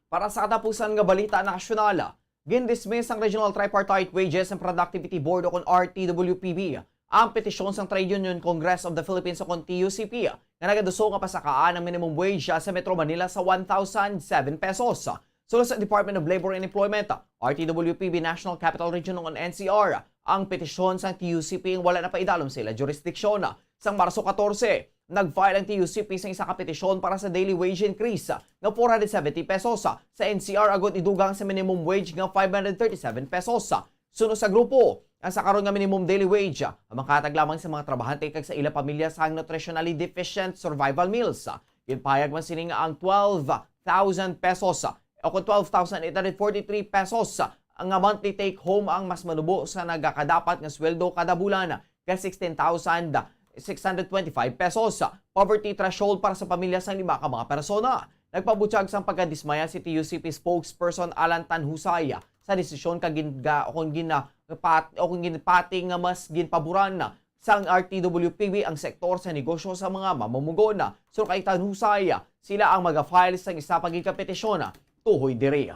Para sa katapusan nga balita nasyonal, gindismiss sang Regional Tripartite Wages and Productivity Board o kon R T W P B ang petisyon sang Trade Union Congress of the Philippines o kon T U C P nga nagaduso nga pasakaan ang minimum wage sa Metro Manila sa one thousand seven pesos. Suno sa Department of Labor and Employment, R T W P B National Capital Region o kon N C R, ang petisyon sang T U C P nga wala na paidalom sa ila jurisdiksyon. Sang Marso katorse, nag-file ang T U C P sang isa ka petisyon para sa daily wage increase nga four hundred seventy pesos, sa N C R agud idugang sa minimum wage nga five hundred thirty-seven pesos. Suno sa grupo, ang sa karon nga minimum daily wage, ang makahatag lamang sa mga trabahante kag sa ila pamilya sang nutritionally deficient survival meals. Ginpahayag man sini nga ang twelve thousand pesos o kon twelve thousand eight hundred forty-three pesos nga monthly take home ang mas manubo sa nagakadapat nga sweldo kada bulan, kag sixteen thousand six hundred twenty-five pesos poverty threshold para sa pamilya sang lima ka mga persona. Nagpabutyag sang pagkadismaya si T U C P spokesperson Alan Tanhusay sa desisyon kag gin-, ga-, o kung gina-, pat-, o kung ginpati nga mas ginpaboran sang R T W P B ang sektor sa negosyo sa mga mamumugon. Suno kay Tanhusay, sila ang maga-file sang isa pa gid ka petisyon tuhoy diri.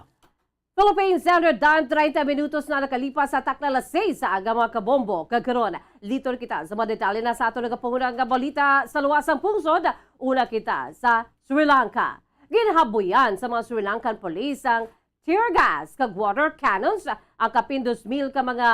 Philippines Standard Time, treinta minutos na nakalipas sa takna alas seis sa aga, mga kabombo. Kag karon, liton kita sa mga detalye na sa aton nagapanghunahuna nga balita sa luwas sang pungsod. Una kita sa Sri Lanka. Ginhabuyan sa mga Sri Lankan police ang tear gas kag water cannons ang kapin dos mil ka mga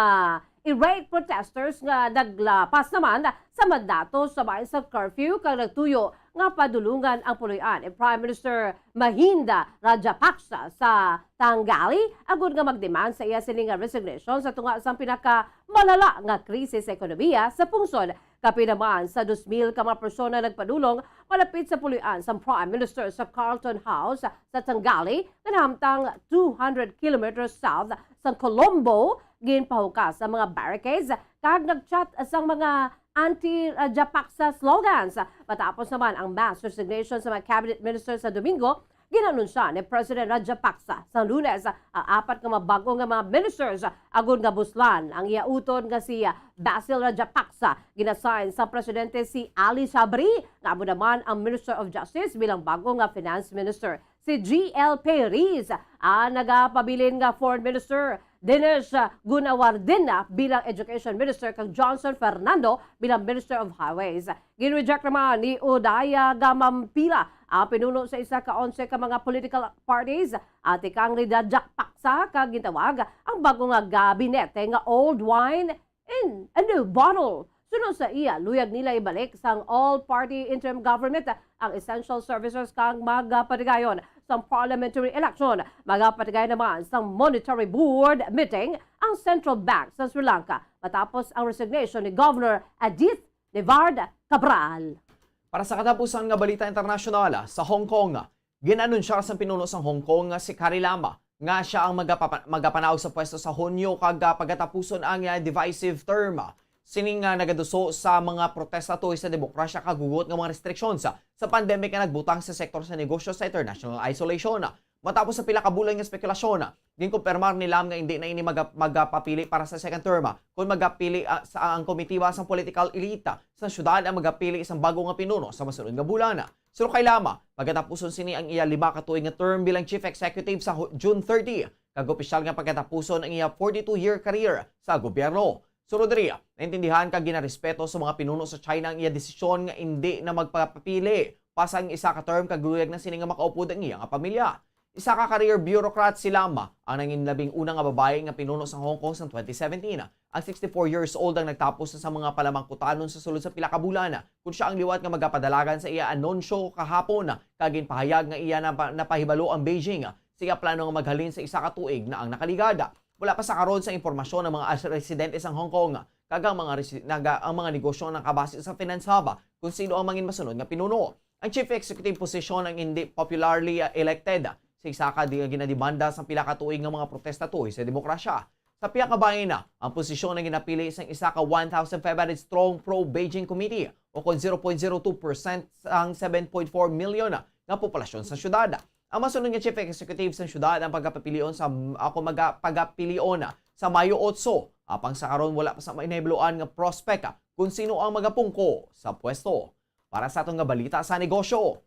irate protesters nga naglapas naman sa mandato sa bahin sa curfew kag nagtuyo nga padulungan ang puloy-an ni Prime Minister Mahinda Rajapaksa sa Tangali agud nga magdemand sa iya sini nga resignation sa tunga sang pinakamalala nga krisis sa ekonomiya sa pungsod. Kapin naman sa dos mil ka mga persona nagpadulong malapit sa puloy-an sang Prime Minister sa Carlton House sa Tangali nga nahamtang two hundred kilometers south sa Colombo. Ginpahukas ang mga barricades kag nag-chat sang mga anti-Rajapaksa slogans. Matapos naman ang mass resignation sa mga cabinet minister sa Domingo, ginanunsya ni President Rajapaksa sa Lunes ang apat nga mga bag-o nga mga ministers agud nga buslan ang iya utod nga si Basil Rajapaksa. Ginasign sa presidente si Ali Sabri, nga amo naman ang Minister of Justice, bilang bag-o nga finance minister. Si G L Perez ang nagapabilin nga foreign minister, Dinesh Gunawardena bilang Education Minister, kag Johnson Fernando bilang Minister of Highways. Gin-reject naman ni Udaya Gamampila ang pinuno sa isa ka onse ka mga political parties, Ate Kangri Rajapaksa, kag gintawag ang bag-o nga gabinete nga old wine in a new bottle. Suno sa iya, luyag nila ibalik sang all-party interim government ang essential services kag magapatigayon sang parliamentary election. Magapatigayon naman sang monetary board meeting ang Central Bank sa Sri Lanka matapos ang resignation ni Governor Ajith Nivard Cabral. Para sa katapusan nga balita internasyonal, sa Hong Kong, gin-anunsyar sang pinuno sang Hong Kong nga si Carrie Lam nga siya ang magapapa-, magapanaog sa pwesto sa Hunyo kag, ah, pagatapuson ang, ah, divisive term. Sini nga nagaduso sa mga protesta tuhoy sa demokrasya kag hugot nga mga restrictions sa pandemic nga nagbutang sa sektor sa negosyo sa international isolation. Matapos sa pila ka bulan nga spekulasyon, ginkumpirmar ni Lam nga hindi na ini maga-, magapapili para sa second term, kun magapili, ah, sa ang komitiba sang political elite sa syudad ang magapili sang bago nga pinuno sa masunod nga bulan. Suno kay Lam, pagatapuson sini ang iya lima ka tuig nga term bilang chief executive sa Hu-, June thirty, kag opisyal nga pagatapuson ang iya forty-two-year career sa gobyerno. Sunod diri, naintindihan kag ginarespeto sa mga pinuno sa China ang iya desisyon nga indi na magpapili pa sang isa ka term kag luyag na sini nga makaupod ang iya nga pamilya. Isa ka career bureaucrat si Lam, ang nangin labing una nga babayi nga pinuno sa Hong Kong sa twenty seventeen. Ang sixty-four years old ang nagtapos sa mga palamangkutanon sa sulod sa pila ka bulan, kun siya ang liwat nga magapadalagan sa iya anunsyo kahapon, kag ginpahayag nga iya napa-, napahibalo ang Beijing sa iya plano nga maghalin sa isa ka tuig na ang nakaligad. Wala pa sa karon sa impormasyon ang mga as-, residente sang Hong Kong kag ang mga resi-, naga-, ang mga negosyo nga nakabase sa Finance Hub kung sino ang mangin masunod nga pinuno. Ang chief executive position ang hindi popularly, ah, elected sa isa ka di-, ginademanda sang pila ka tuig nga mga protesta tuhoy sa demokrasya. Sa pihak nga bahin, ang posisyon ang ginapili sang isa ka one thousand five hundred strong pro-Beijing committee, o kon zero point zero two percent sang seven point four million nga populasyon sa syudad. Ang masunod nga chief executive sang syudad ang pagapapilion sa, ako maga-, pagapilion sa Mayo otso, apang sa karon wala pa sa mainahibaloan nga prospect kung sino ang magapungko sa pwesto. Para sa aton nga balita sa negosyo,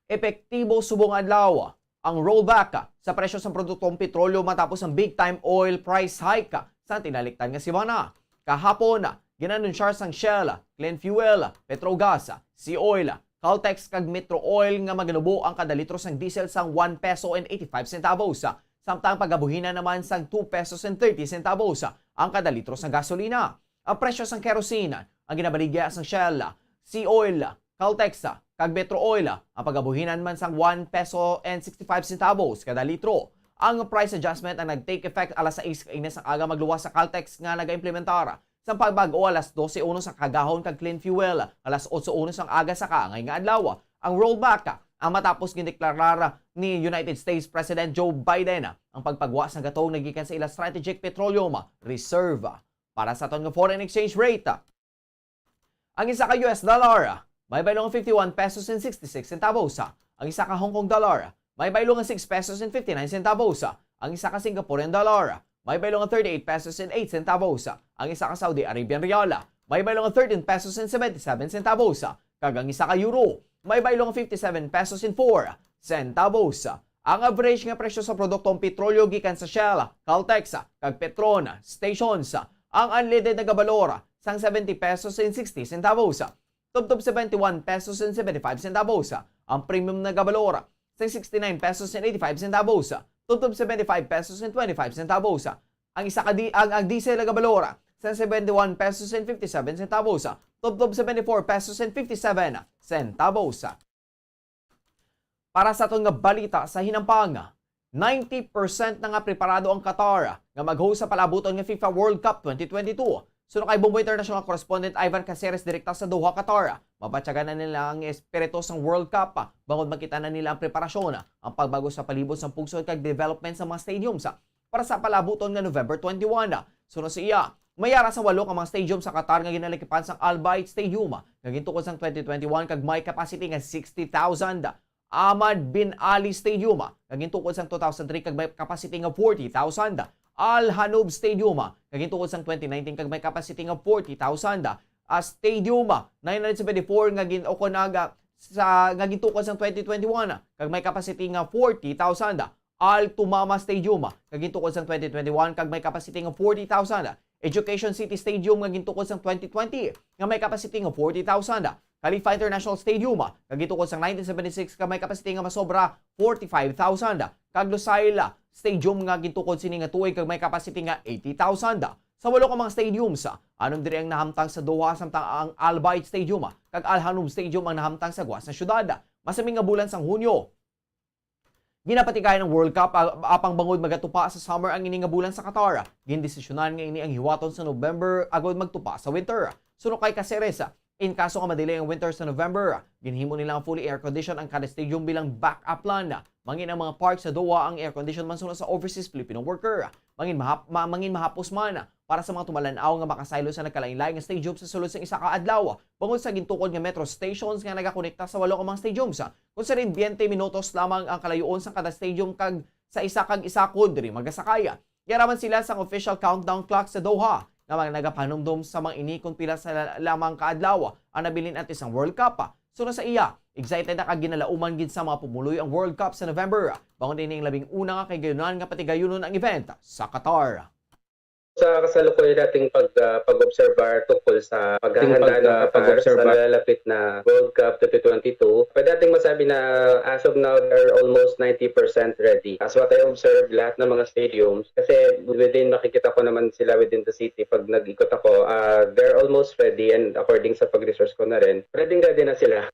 epektibo subong adlaw ang rollback sa presyo sang produktong petrolyo matapos ang big time oil price hike sa tinalikdan nga semana. Kahapon, gin-anunsyar sang Shell, Clean Fuel, Petrogas, Sea Oil, Caltex kag Metro Oil nga maganubo ang kada litro sang diesel sang one peso and eighty-five centavos, samtang pagabuhinan naman sang two pesos and thirty centavos ang kada litro sang gasolina. Ang presyo sang kerosene ang ginabaligya sang Shell, Sea Oil, Caltex, kag Metro Oil, ang pagabuhinan man sang one peso and sixty-five centavos kada litro. Ang price adjustment ang nag-take effect alas sais kaina sang aga magluwas sa Caltex nga nagaimplementar sang pagbag-o alas dose uno sa kagahon kag Clean Fuel alas otso uno sang aga sa kaangay nga adlaw. Ang rollback ang matapos gindeklarar ni United States President Joe Biden ang pagpagwa sang gatong nagikan sa ila strategic petroleum reserve. Para sa aton nga foreign exchange rate, ang isa ka U S dollar may baylo nga fifty-one pesos and sixty-six centavos. Ang isa ka Hong Kong dollar may baylo nga six pesos and fifty-nine centavos. Ang isa ka Singaporean dollar may baylo nga thirty-eight pesos and eight centavos. Ang isa ka Saudi Arabian riyal may baylo nga thirteen pesos and seventy-seven centavos. Kag ang isa ka euro may baylo nga fifty-seven pesos and four centavos. Ang average nga presyo sa produktong petrolyo gikan sa Shell, Caltex, kag Petron stations, ang unleaded nagabalor sang seventy pesos and sixty centavos, tubtob seventy-one pesos and seventy-five centavos. Ang premium nagabalor sang sixty-nine pesos and eighty-five centavos, tubtob seventy-five pesos and twenty-five centavos. Ang isa ka di-, ang, ang diesel nagabalor sang seventy-one pesos and fifty-seven centavos, tubtob seventy-four pesos and fifty-seven centavos. Para sa aton nga balita sa hinampang, ninety percent na nga preparado ang Qatar nga mag-host sa palaabuton nga FIFA World Cup twenty twenty-two. Suno kay Bombo International correspondent Ivan Caceres direkta sa Doha, Qatar, mabatyagan na nila ang espiritu sang World Cup, bangod makita na nila ang preparasyon, ang pagbago sa palibot sang pungsod kag development sa mga stadiums para sa palaabuton nga November twenty-one. Suno sa iya, may ara sa walo ka mga stadium sa Qatar nga ginalikipan sang Al Bayt Stadium nga gintukod sang twenty twenty-one kag may capacity nga sixty thousand. Ahmad bin Ali Stadium nga gintukod sang two thousand three kag may capacity nga forty thousand. Al Hanoub Stadium nga gintukod sang twenty nineteen kag may capacity nga forty thousand. Ah, Stadium nine hundred seventy-four nga gin-, o kon aga sa, nga gintukod sang twenty twenty-one kag may capacity nga forty thousand. Al Thumama Stadium nga gintukod sang twenty twenty-one kag may capacity nga forty thousand. Education City Stadium nga gintukod sang twenty twenty nga may capacity nga forty thousand. Khalifa International Stadium nga gintukod sang nineteen seventy-six nga may capacity nga masobra forty-five thousand. Kag Lusail Stadium nga gintukod sini nga tuig kag may capacity nga eighty thousand. sa walo ka mga stadiums. Anom diri ang nahamtang sa Doha, samtang ang Al Bayt Stadium kag Al Hanoum Stadium ang nahamtang sa gwa sa syudad. Masami nga bulan sang Hunyo, ginapatigayon ang World Cup, a-, apang bangod magatupa sa summer ang ini nga bulan sa Qatar, gindesisyonan nga ini ang hiwaton sa November agod magtupa sa winter. Suno kay Caceres, in kaso nga madelay ang winter sa November, ginhimo nila nga fully air condition ang kada stadium bilang backup plan. Mangin ang mga park sa Doha ang air condition man suno sa overseas Filipino worker. Mangin mahap-, ma-, mangin mahapos man para sa mga tumalan-aw nga makasaylo sa nagkalain-lain nga stadium sa sulod sang isa ka adlaw, bangod sa gintukod nga metro stations nga nagakonekta sa walo ka mga stadiums, kung sa rin twenty minutos lamang ang kalayuon sa kada stadium kag sa isa kag isa kon diri magasakay. Yara man sila sang official countdown clock sa Doha, nga mga nagapanumdom sa mga ini kung pila sa la-, lamang ka adlaw ang nabilin antes sang World Cup. Suno sa iya, excited na kag ginalauman gid sa mga pumuluyo ang World Cup sa November, bangod ini ang labing una nga kaigayonan nga patigayunon ang event sa Qatar. Sa kasalukuyan nating pag, ah, pag-obserbar tungkol sa paghahanda ng Qatar sa nalalapit na World Cup twenty twenty-two, pwede nating masabi na as of now, they're almost ninety percent ready. As what I observed, lahat ng mga stadiums, kasi within, makikita ko naman sila within the city pag nag-ikot ako, ah, they're almost ready, and according sa pag-research ko na rin, ready, ready na sila.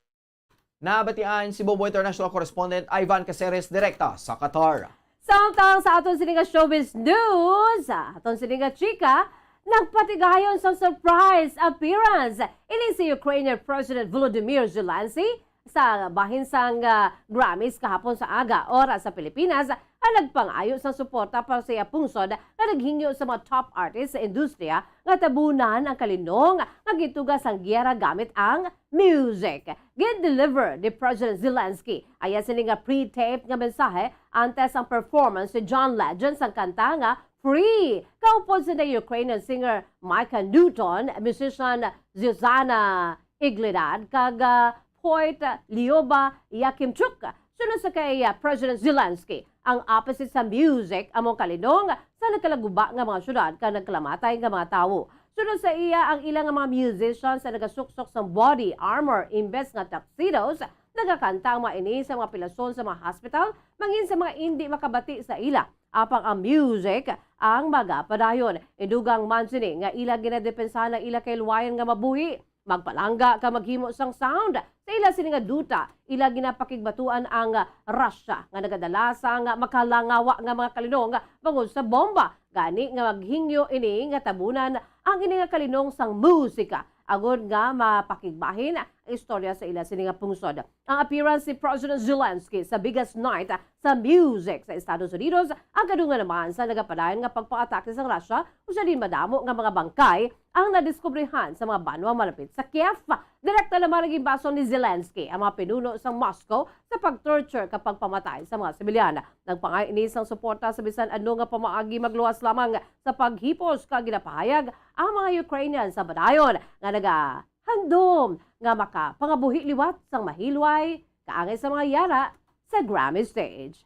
Nabatian si Bobo International Correspondent Ivan Caceres direkta sa Qatar. Samtang sa aton sini nga showbiz news, sa aton sini nga chika, nagpatigayon sa surprise appearance ini si Ukrainian President Volodymyr Zelensky sa bahin sang, ah, Grammys kahapon sa aga, oras sa Pilipinas, ang nagpangayo sang suporta para sa iya pungsod nga naghingyo sa mga top artist sa industriya nga tabunan ang kalinong nga gituga sang giyera gamit ang music. Gin-deliver ni President Zelensky ang iya sini nga pre-taped nga mensahe antes ang performance ni John Legend sang kanta nga Free, kaupod sa Ukrainian singer Micah Newton, musician Zuzana Iglidad, kag, ah, poet Lyuba Yakimchuk. Suno sa kay, ah, President Zelensky, ang opposite sa music amo kalinong sa nagkalaguba nga mga syudad kag nagkalamatay nga mga tawo. Suno sa iya, ang ila nga mga musicians sa nagasuksok sang body armor imbes nga tuxedos, nagakanta ang mga ini sa mga pilason sa mga hospital, mangin sa mga indi makabati sa ila. Apang ang music ang magapadayon. Indugang man sini nga ila ginadepensahan ang ila kaluwayan nga mabuhi, magpalangga kag maghimo sang sound. Sa ila sini nga duta, ila ginapakigbatuan ang Russia nga nagadala sang makalangawa nga mga kalinong bangod sa bomba. Gani nga maghingyo ini nga tabunan ang ini nga kalinong sang musika, agod nga mapakigbahin ang istorya sa ila sini nga pungsod. Ang appearance ni President Zelensky sa biggest night sa music sa Estados Unidos ang kadungan naman sa nagapadayon nga pagpaatake sang Russia, usa din madamo nga mga bangkay ang nadiskubrihan sa mga banwa malapit sa Kiev. Direkta naman ang ginbason ni Zelensky ang mga pinuno sa Moscow sa pag-torture kag pagpamatay sa mga sibilyan. Nagpangayo ini sang suporta sa bisan ano nga pamaagi, magluwas lamang sa paghipos kag ginapahayag ang mga Ukrainian sa padayon nga nagahandom nga makapangabuhi liwat sang mahilway kaangay sa mga yara sa Grammy stage.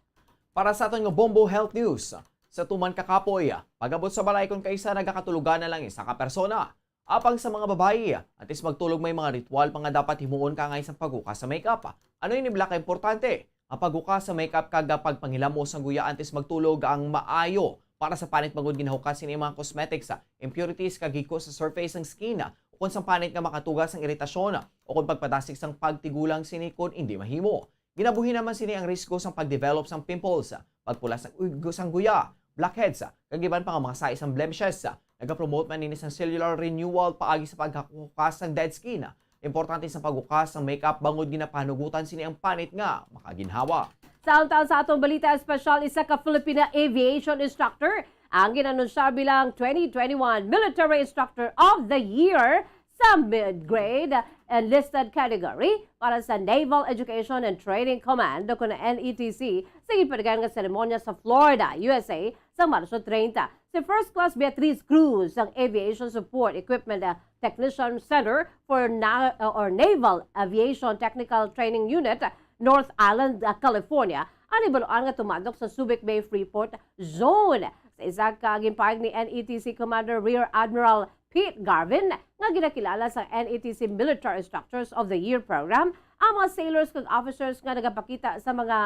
Para sa aton nga Bombo Health News, sa tuman ka kapoy, pag-abot sa balay kon kaisa nagakatulugan na lang isa ka persona. Apang sa mga babayi, antes magtulog may mga ritual pa nga dapat himuon kaangay sa paghukas sa makeup. Ano ini bala ka importante? Ang paghukas sa makeup kag pagpangilamos sang guya antes magtulog ang maayo para sa panit bangod ginahukas sini ang mga cosmetics, impurities kag hiko sa surface sang skin, ukon sang panit nga makatuga sang iritasyon, ukon pagpadasig sang pagtigulang sini kon indi mahimo. Ginabuhi naman sini ang risgo sang pag-develop sang pimples, pagpula sang ug-, sang guya, blackheads, kag iban pa nga mga sahi sang blemishes. Nagapromote man ini sang cellular renewal paagi sa paghukas sang dead skin. Importante sa paghukas sang makeup bangod ginapanugutan sini ang panit nga makaginhawa. Samtang sa atong balita espesyal, isa ka Filipina aviation instructor ang ginanunsya bilang twenty twenty-one Military Instructor of the Year sa mid-grade enlisted category para sa Naval Education and Training Command o kon N E T C sa ginpatigayon nga seremonya sa Florida, U S A, sa Marso treinta. Si First Class Beatriz Cruz sang Aviation Support Equipment, uh, Technician Center for Na-, uh, or Naval Aviation Technical Training Unit, North Island, uh, California, ang nahibaluan nga tumadlok sa Subic Bay Freeport Zone. Sa isa ka ginpahayag ni N E T C Commander Rear Admiral Pete Garvin, nga ginakilala sa N E T C Military Instructors of the Year Program ang mga sailors kag officers nga nagapakita sa mga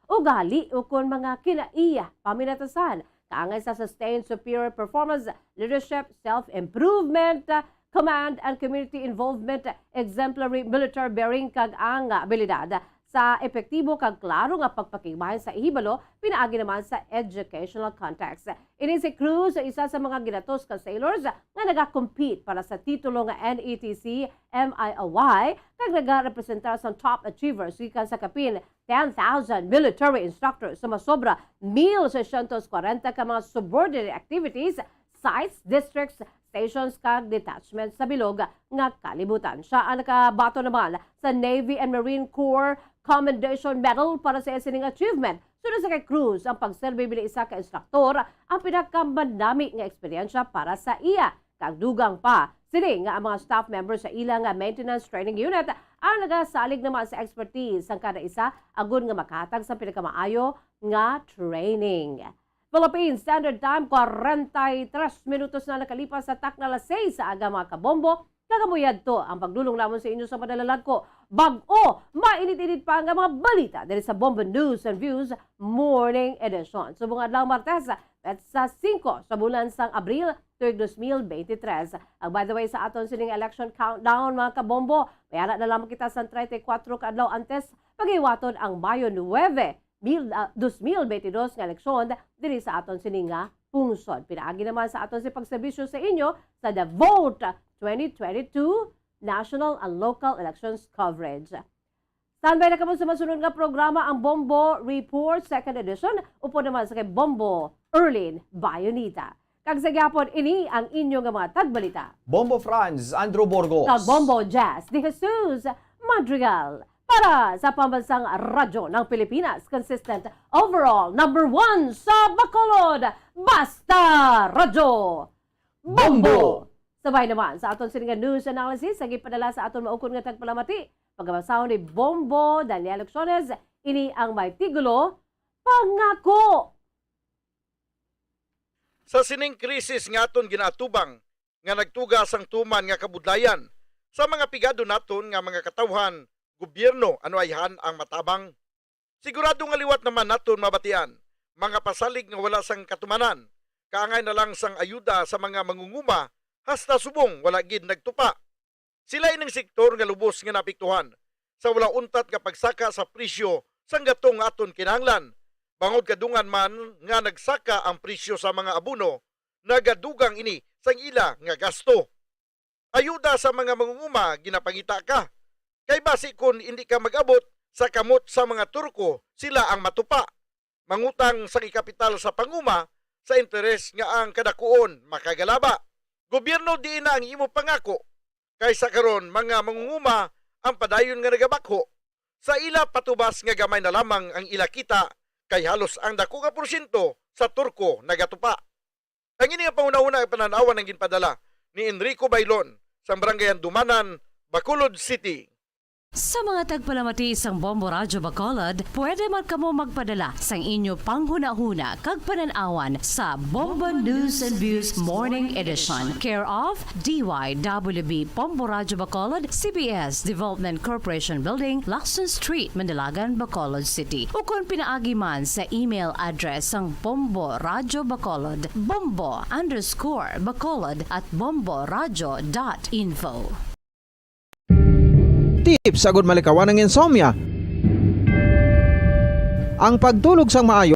ugali ukon mga kinaiya, paminatasan kaangay sa sustained superior performance, leadership, self-improvement, command and community involvement, exemplary military bearing, kag ang abilidad sa epektibo kag klaro nga pagpakigbahin sa hibalo pinaagi naman sa educational context. Ini si Cruz, isa sa mga ginatos ka sailors nga nagakompete para sa titulo nga N E T C M I O Y, kag nagarepresentar sang top achievers gikan sa kapin ten thousand military instructors sa masobra mil seiscientos kwarenta ka mga subordinate activities, sites, districts, stations, kag detachments sa bilog nga kalibutan. Siya ang nakabaton naman sa Navy and Marine Corps Commendation Medal para sa iya sining achievement. Sunod sa kay Cruz, ang pagserbi bilang isa ka instruktor ang pinakamanami nga eksperyensya para sa iya. Kag dugang pa sini nga ang mga staff members sa ila nga maintenance training unit ang nagasalig naman sa expertise sang kada isa agod nga makahatag sa pinakamaayo nga training. Philippine Standard Time, kwarenta y tres minutos na nakalipas sa takna alas seis sa aga, mga kabombo. Kag amo yadto ang pagdulong namon sa inyo sa madalag ko. Bag-o, mainit-init pa nga mga balita diri sa Bombo News and Views Morning Edition. Subong adlaw Martes, petsa singko sa bulan sang Abril, tuig dos mil beintitres. Ag by the way, sa aton sining election countdown, mga kabombo, may ara na lamang kita sa treinta y cuatro ka adlaw antes paghiwaton ang Mayo nuebe, mil, ah, dos mil beintidos nga eleksyon diri sa aton sini nga pungsod. Pinaagi naman sa aton si pagserbisyo sa inyo sa The Vote twenty twenty-two National and Local Elections Coverage. Standby na kamo sa masunod nga programa, ang Bombo Report Second Edition, upod naman sa kay Bombo Erlin Bayonita. Kag sa gihapon, ini ang inyo nga mga tagbalita. Bombo Franz Andrew Burgos. Kag Bombo Jazz De Jesus Madrigal. Para sa Pambansang Radyo ng Pilipinas, consistent overall number one sa Bacolod, Basta Radyo Bombo! Sabay naman sa aton sini nga news analysis, sa gipadala sa aton maukon nga tagpalamati, pagabasahon ni Bombo Daniel Locciones, ini ang may titulo, Pangako. Sa sining krisis nga aton ginaatubang, nga nagtuga sang tuman nga kabudlayan, sa mga pigado naton nga mga katawhan, gobyerno, ano ayhan ang matabang? Sigurado nga liwat naman naton mabatian mga pasalig nga wala sang katumanan, kaangay na lang sang ayuda sa mga mangunguma, hasta subong wala gid nagtupa. Sila ining sektor nga lubos nga naapektuhan sa wala untat nga pagsaka sa presyo sang gatong nga aton kinahanglan, bangod kadungan man nga nagsaka ang presyo sa mga abono, nagadugang ini sang ila nga gasto. Ayuda sa mga mangunguma, ginapangita ka. Kay basi kon indi ka mag-abot sa kamot sa mga turko, sila ang matupa. Mangutang sang ikapital sa panguma sa interes nga ang kadakuon makagalaba. Gobyerno, diin na ang imo pangako? Kay sa karon, mga mangunguma ang padayon nga nagabakho. Sa ila patubas nga gamay na lamang ang ila kita, kay halos ang dako nga porsyento sa turko nagatupa. Ang ini nga panghunahuna nga panan-awan ang ginpadala ni Enrico Bailon sang Barangay Handumanan, Bacolod City. Sa mga tagpalamati sang Bombo Radyo Bacolod, pwede man kamo magpadala sang inyo panghunahuna kag panan-awan sa Bombo News and Views Morning Edition, care of D Y W B Bombo Radyo Bacolod, C B S Development Corporation Building, Lacson Street, Mandalagan, Bacolod City, ukon pinaagi man sa email address sang Bombo Radyo Bacolod, bombo underscore bacolod at bombo radyo dot info. Tips agud malikawan ang insomnia. Ang pagtulog sang maayo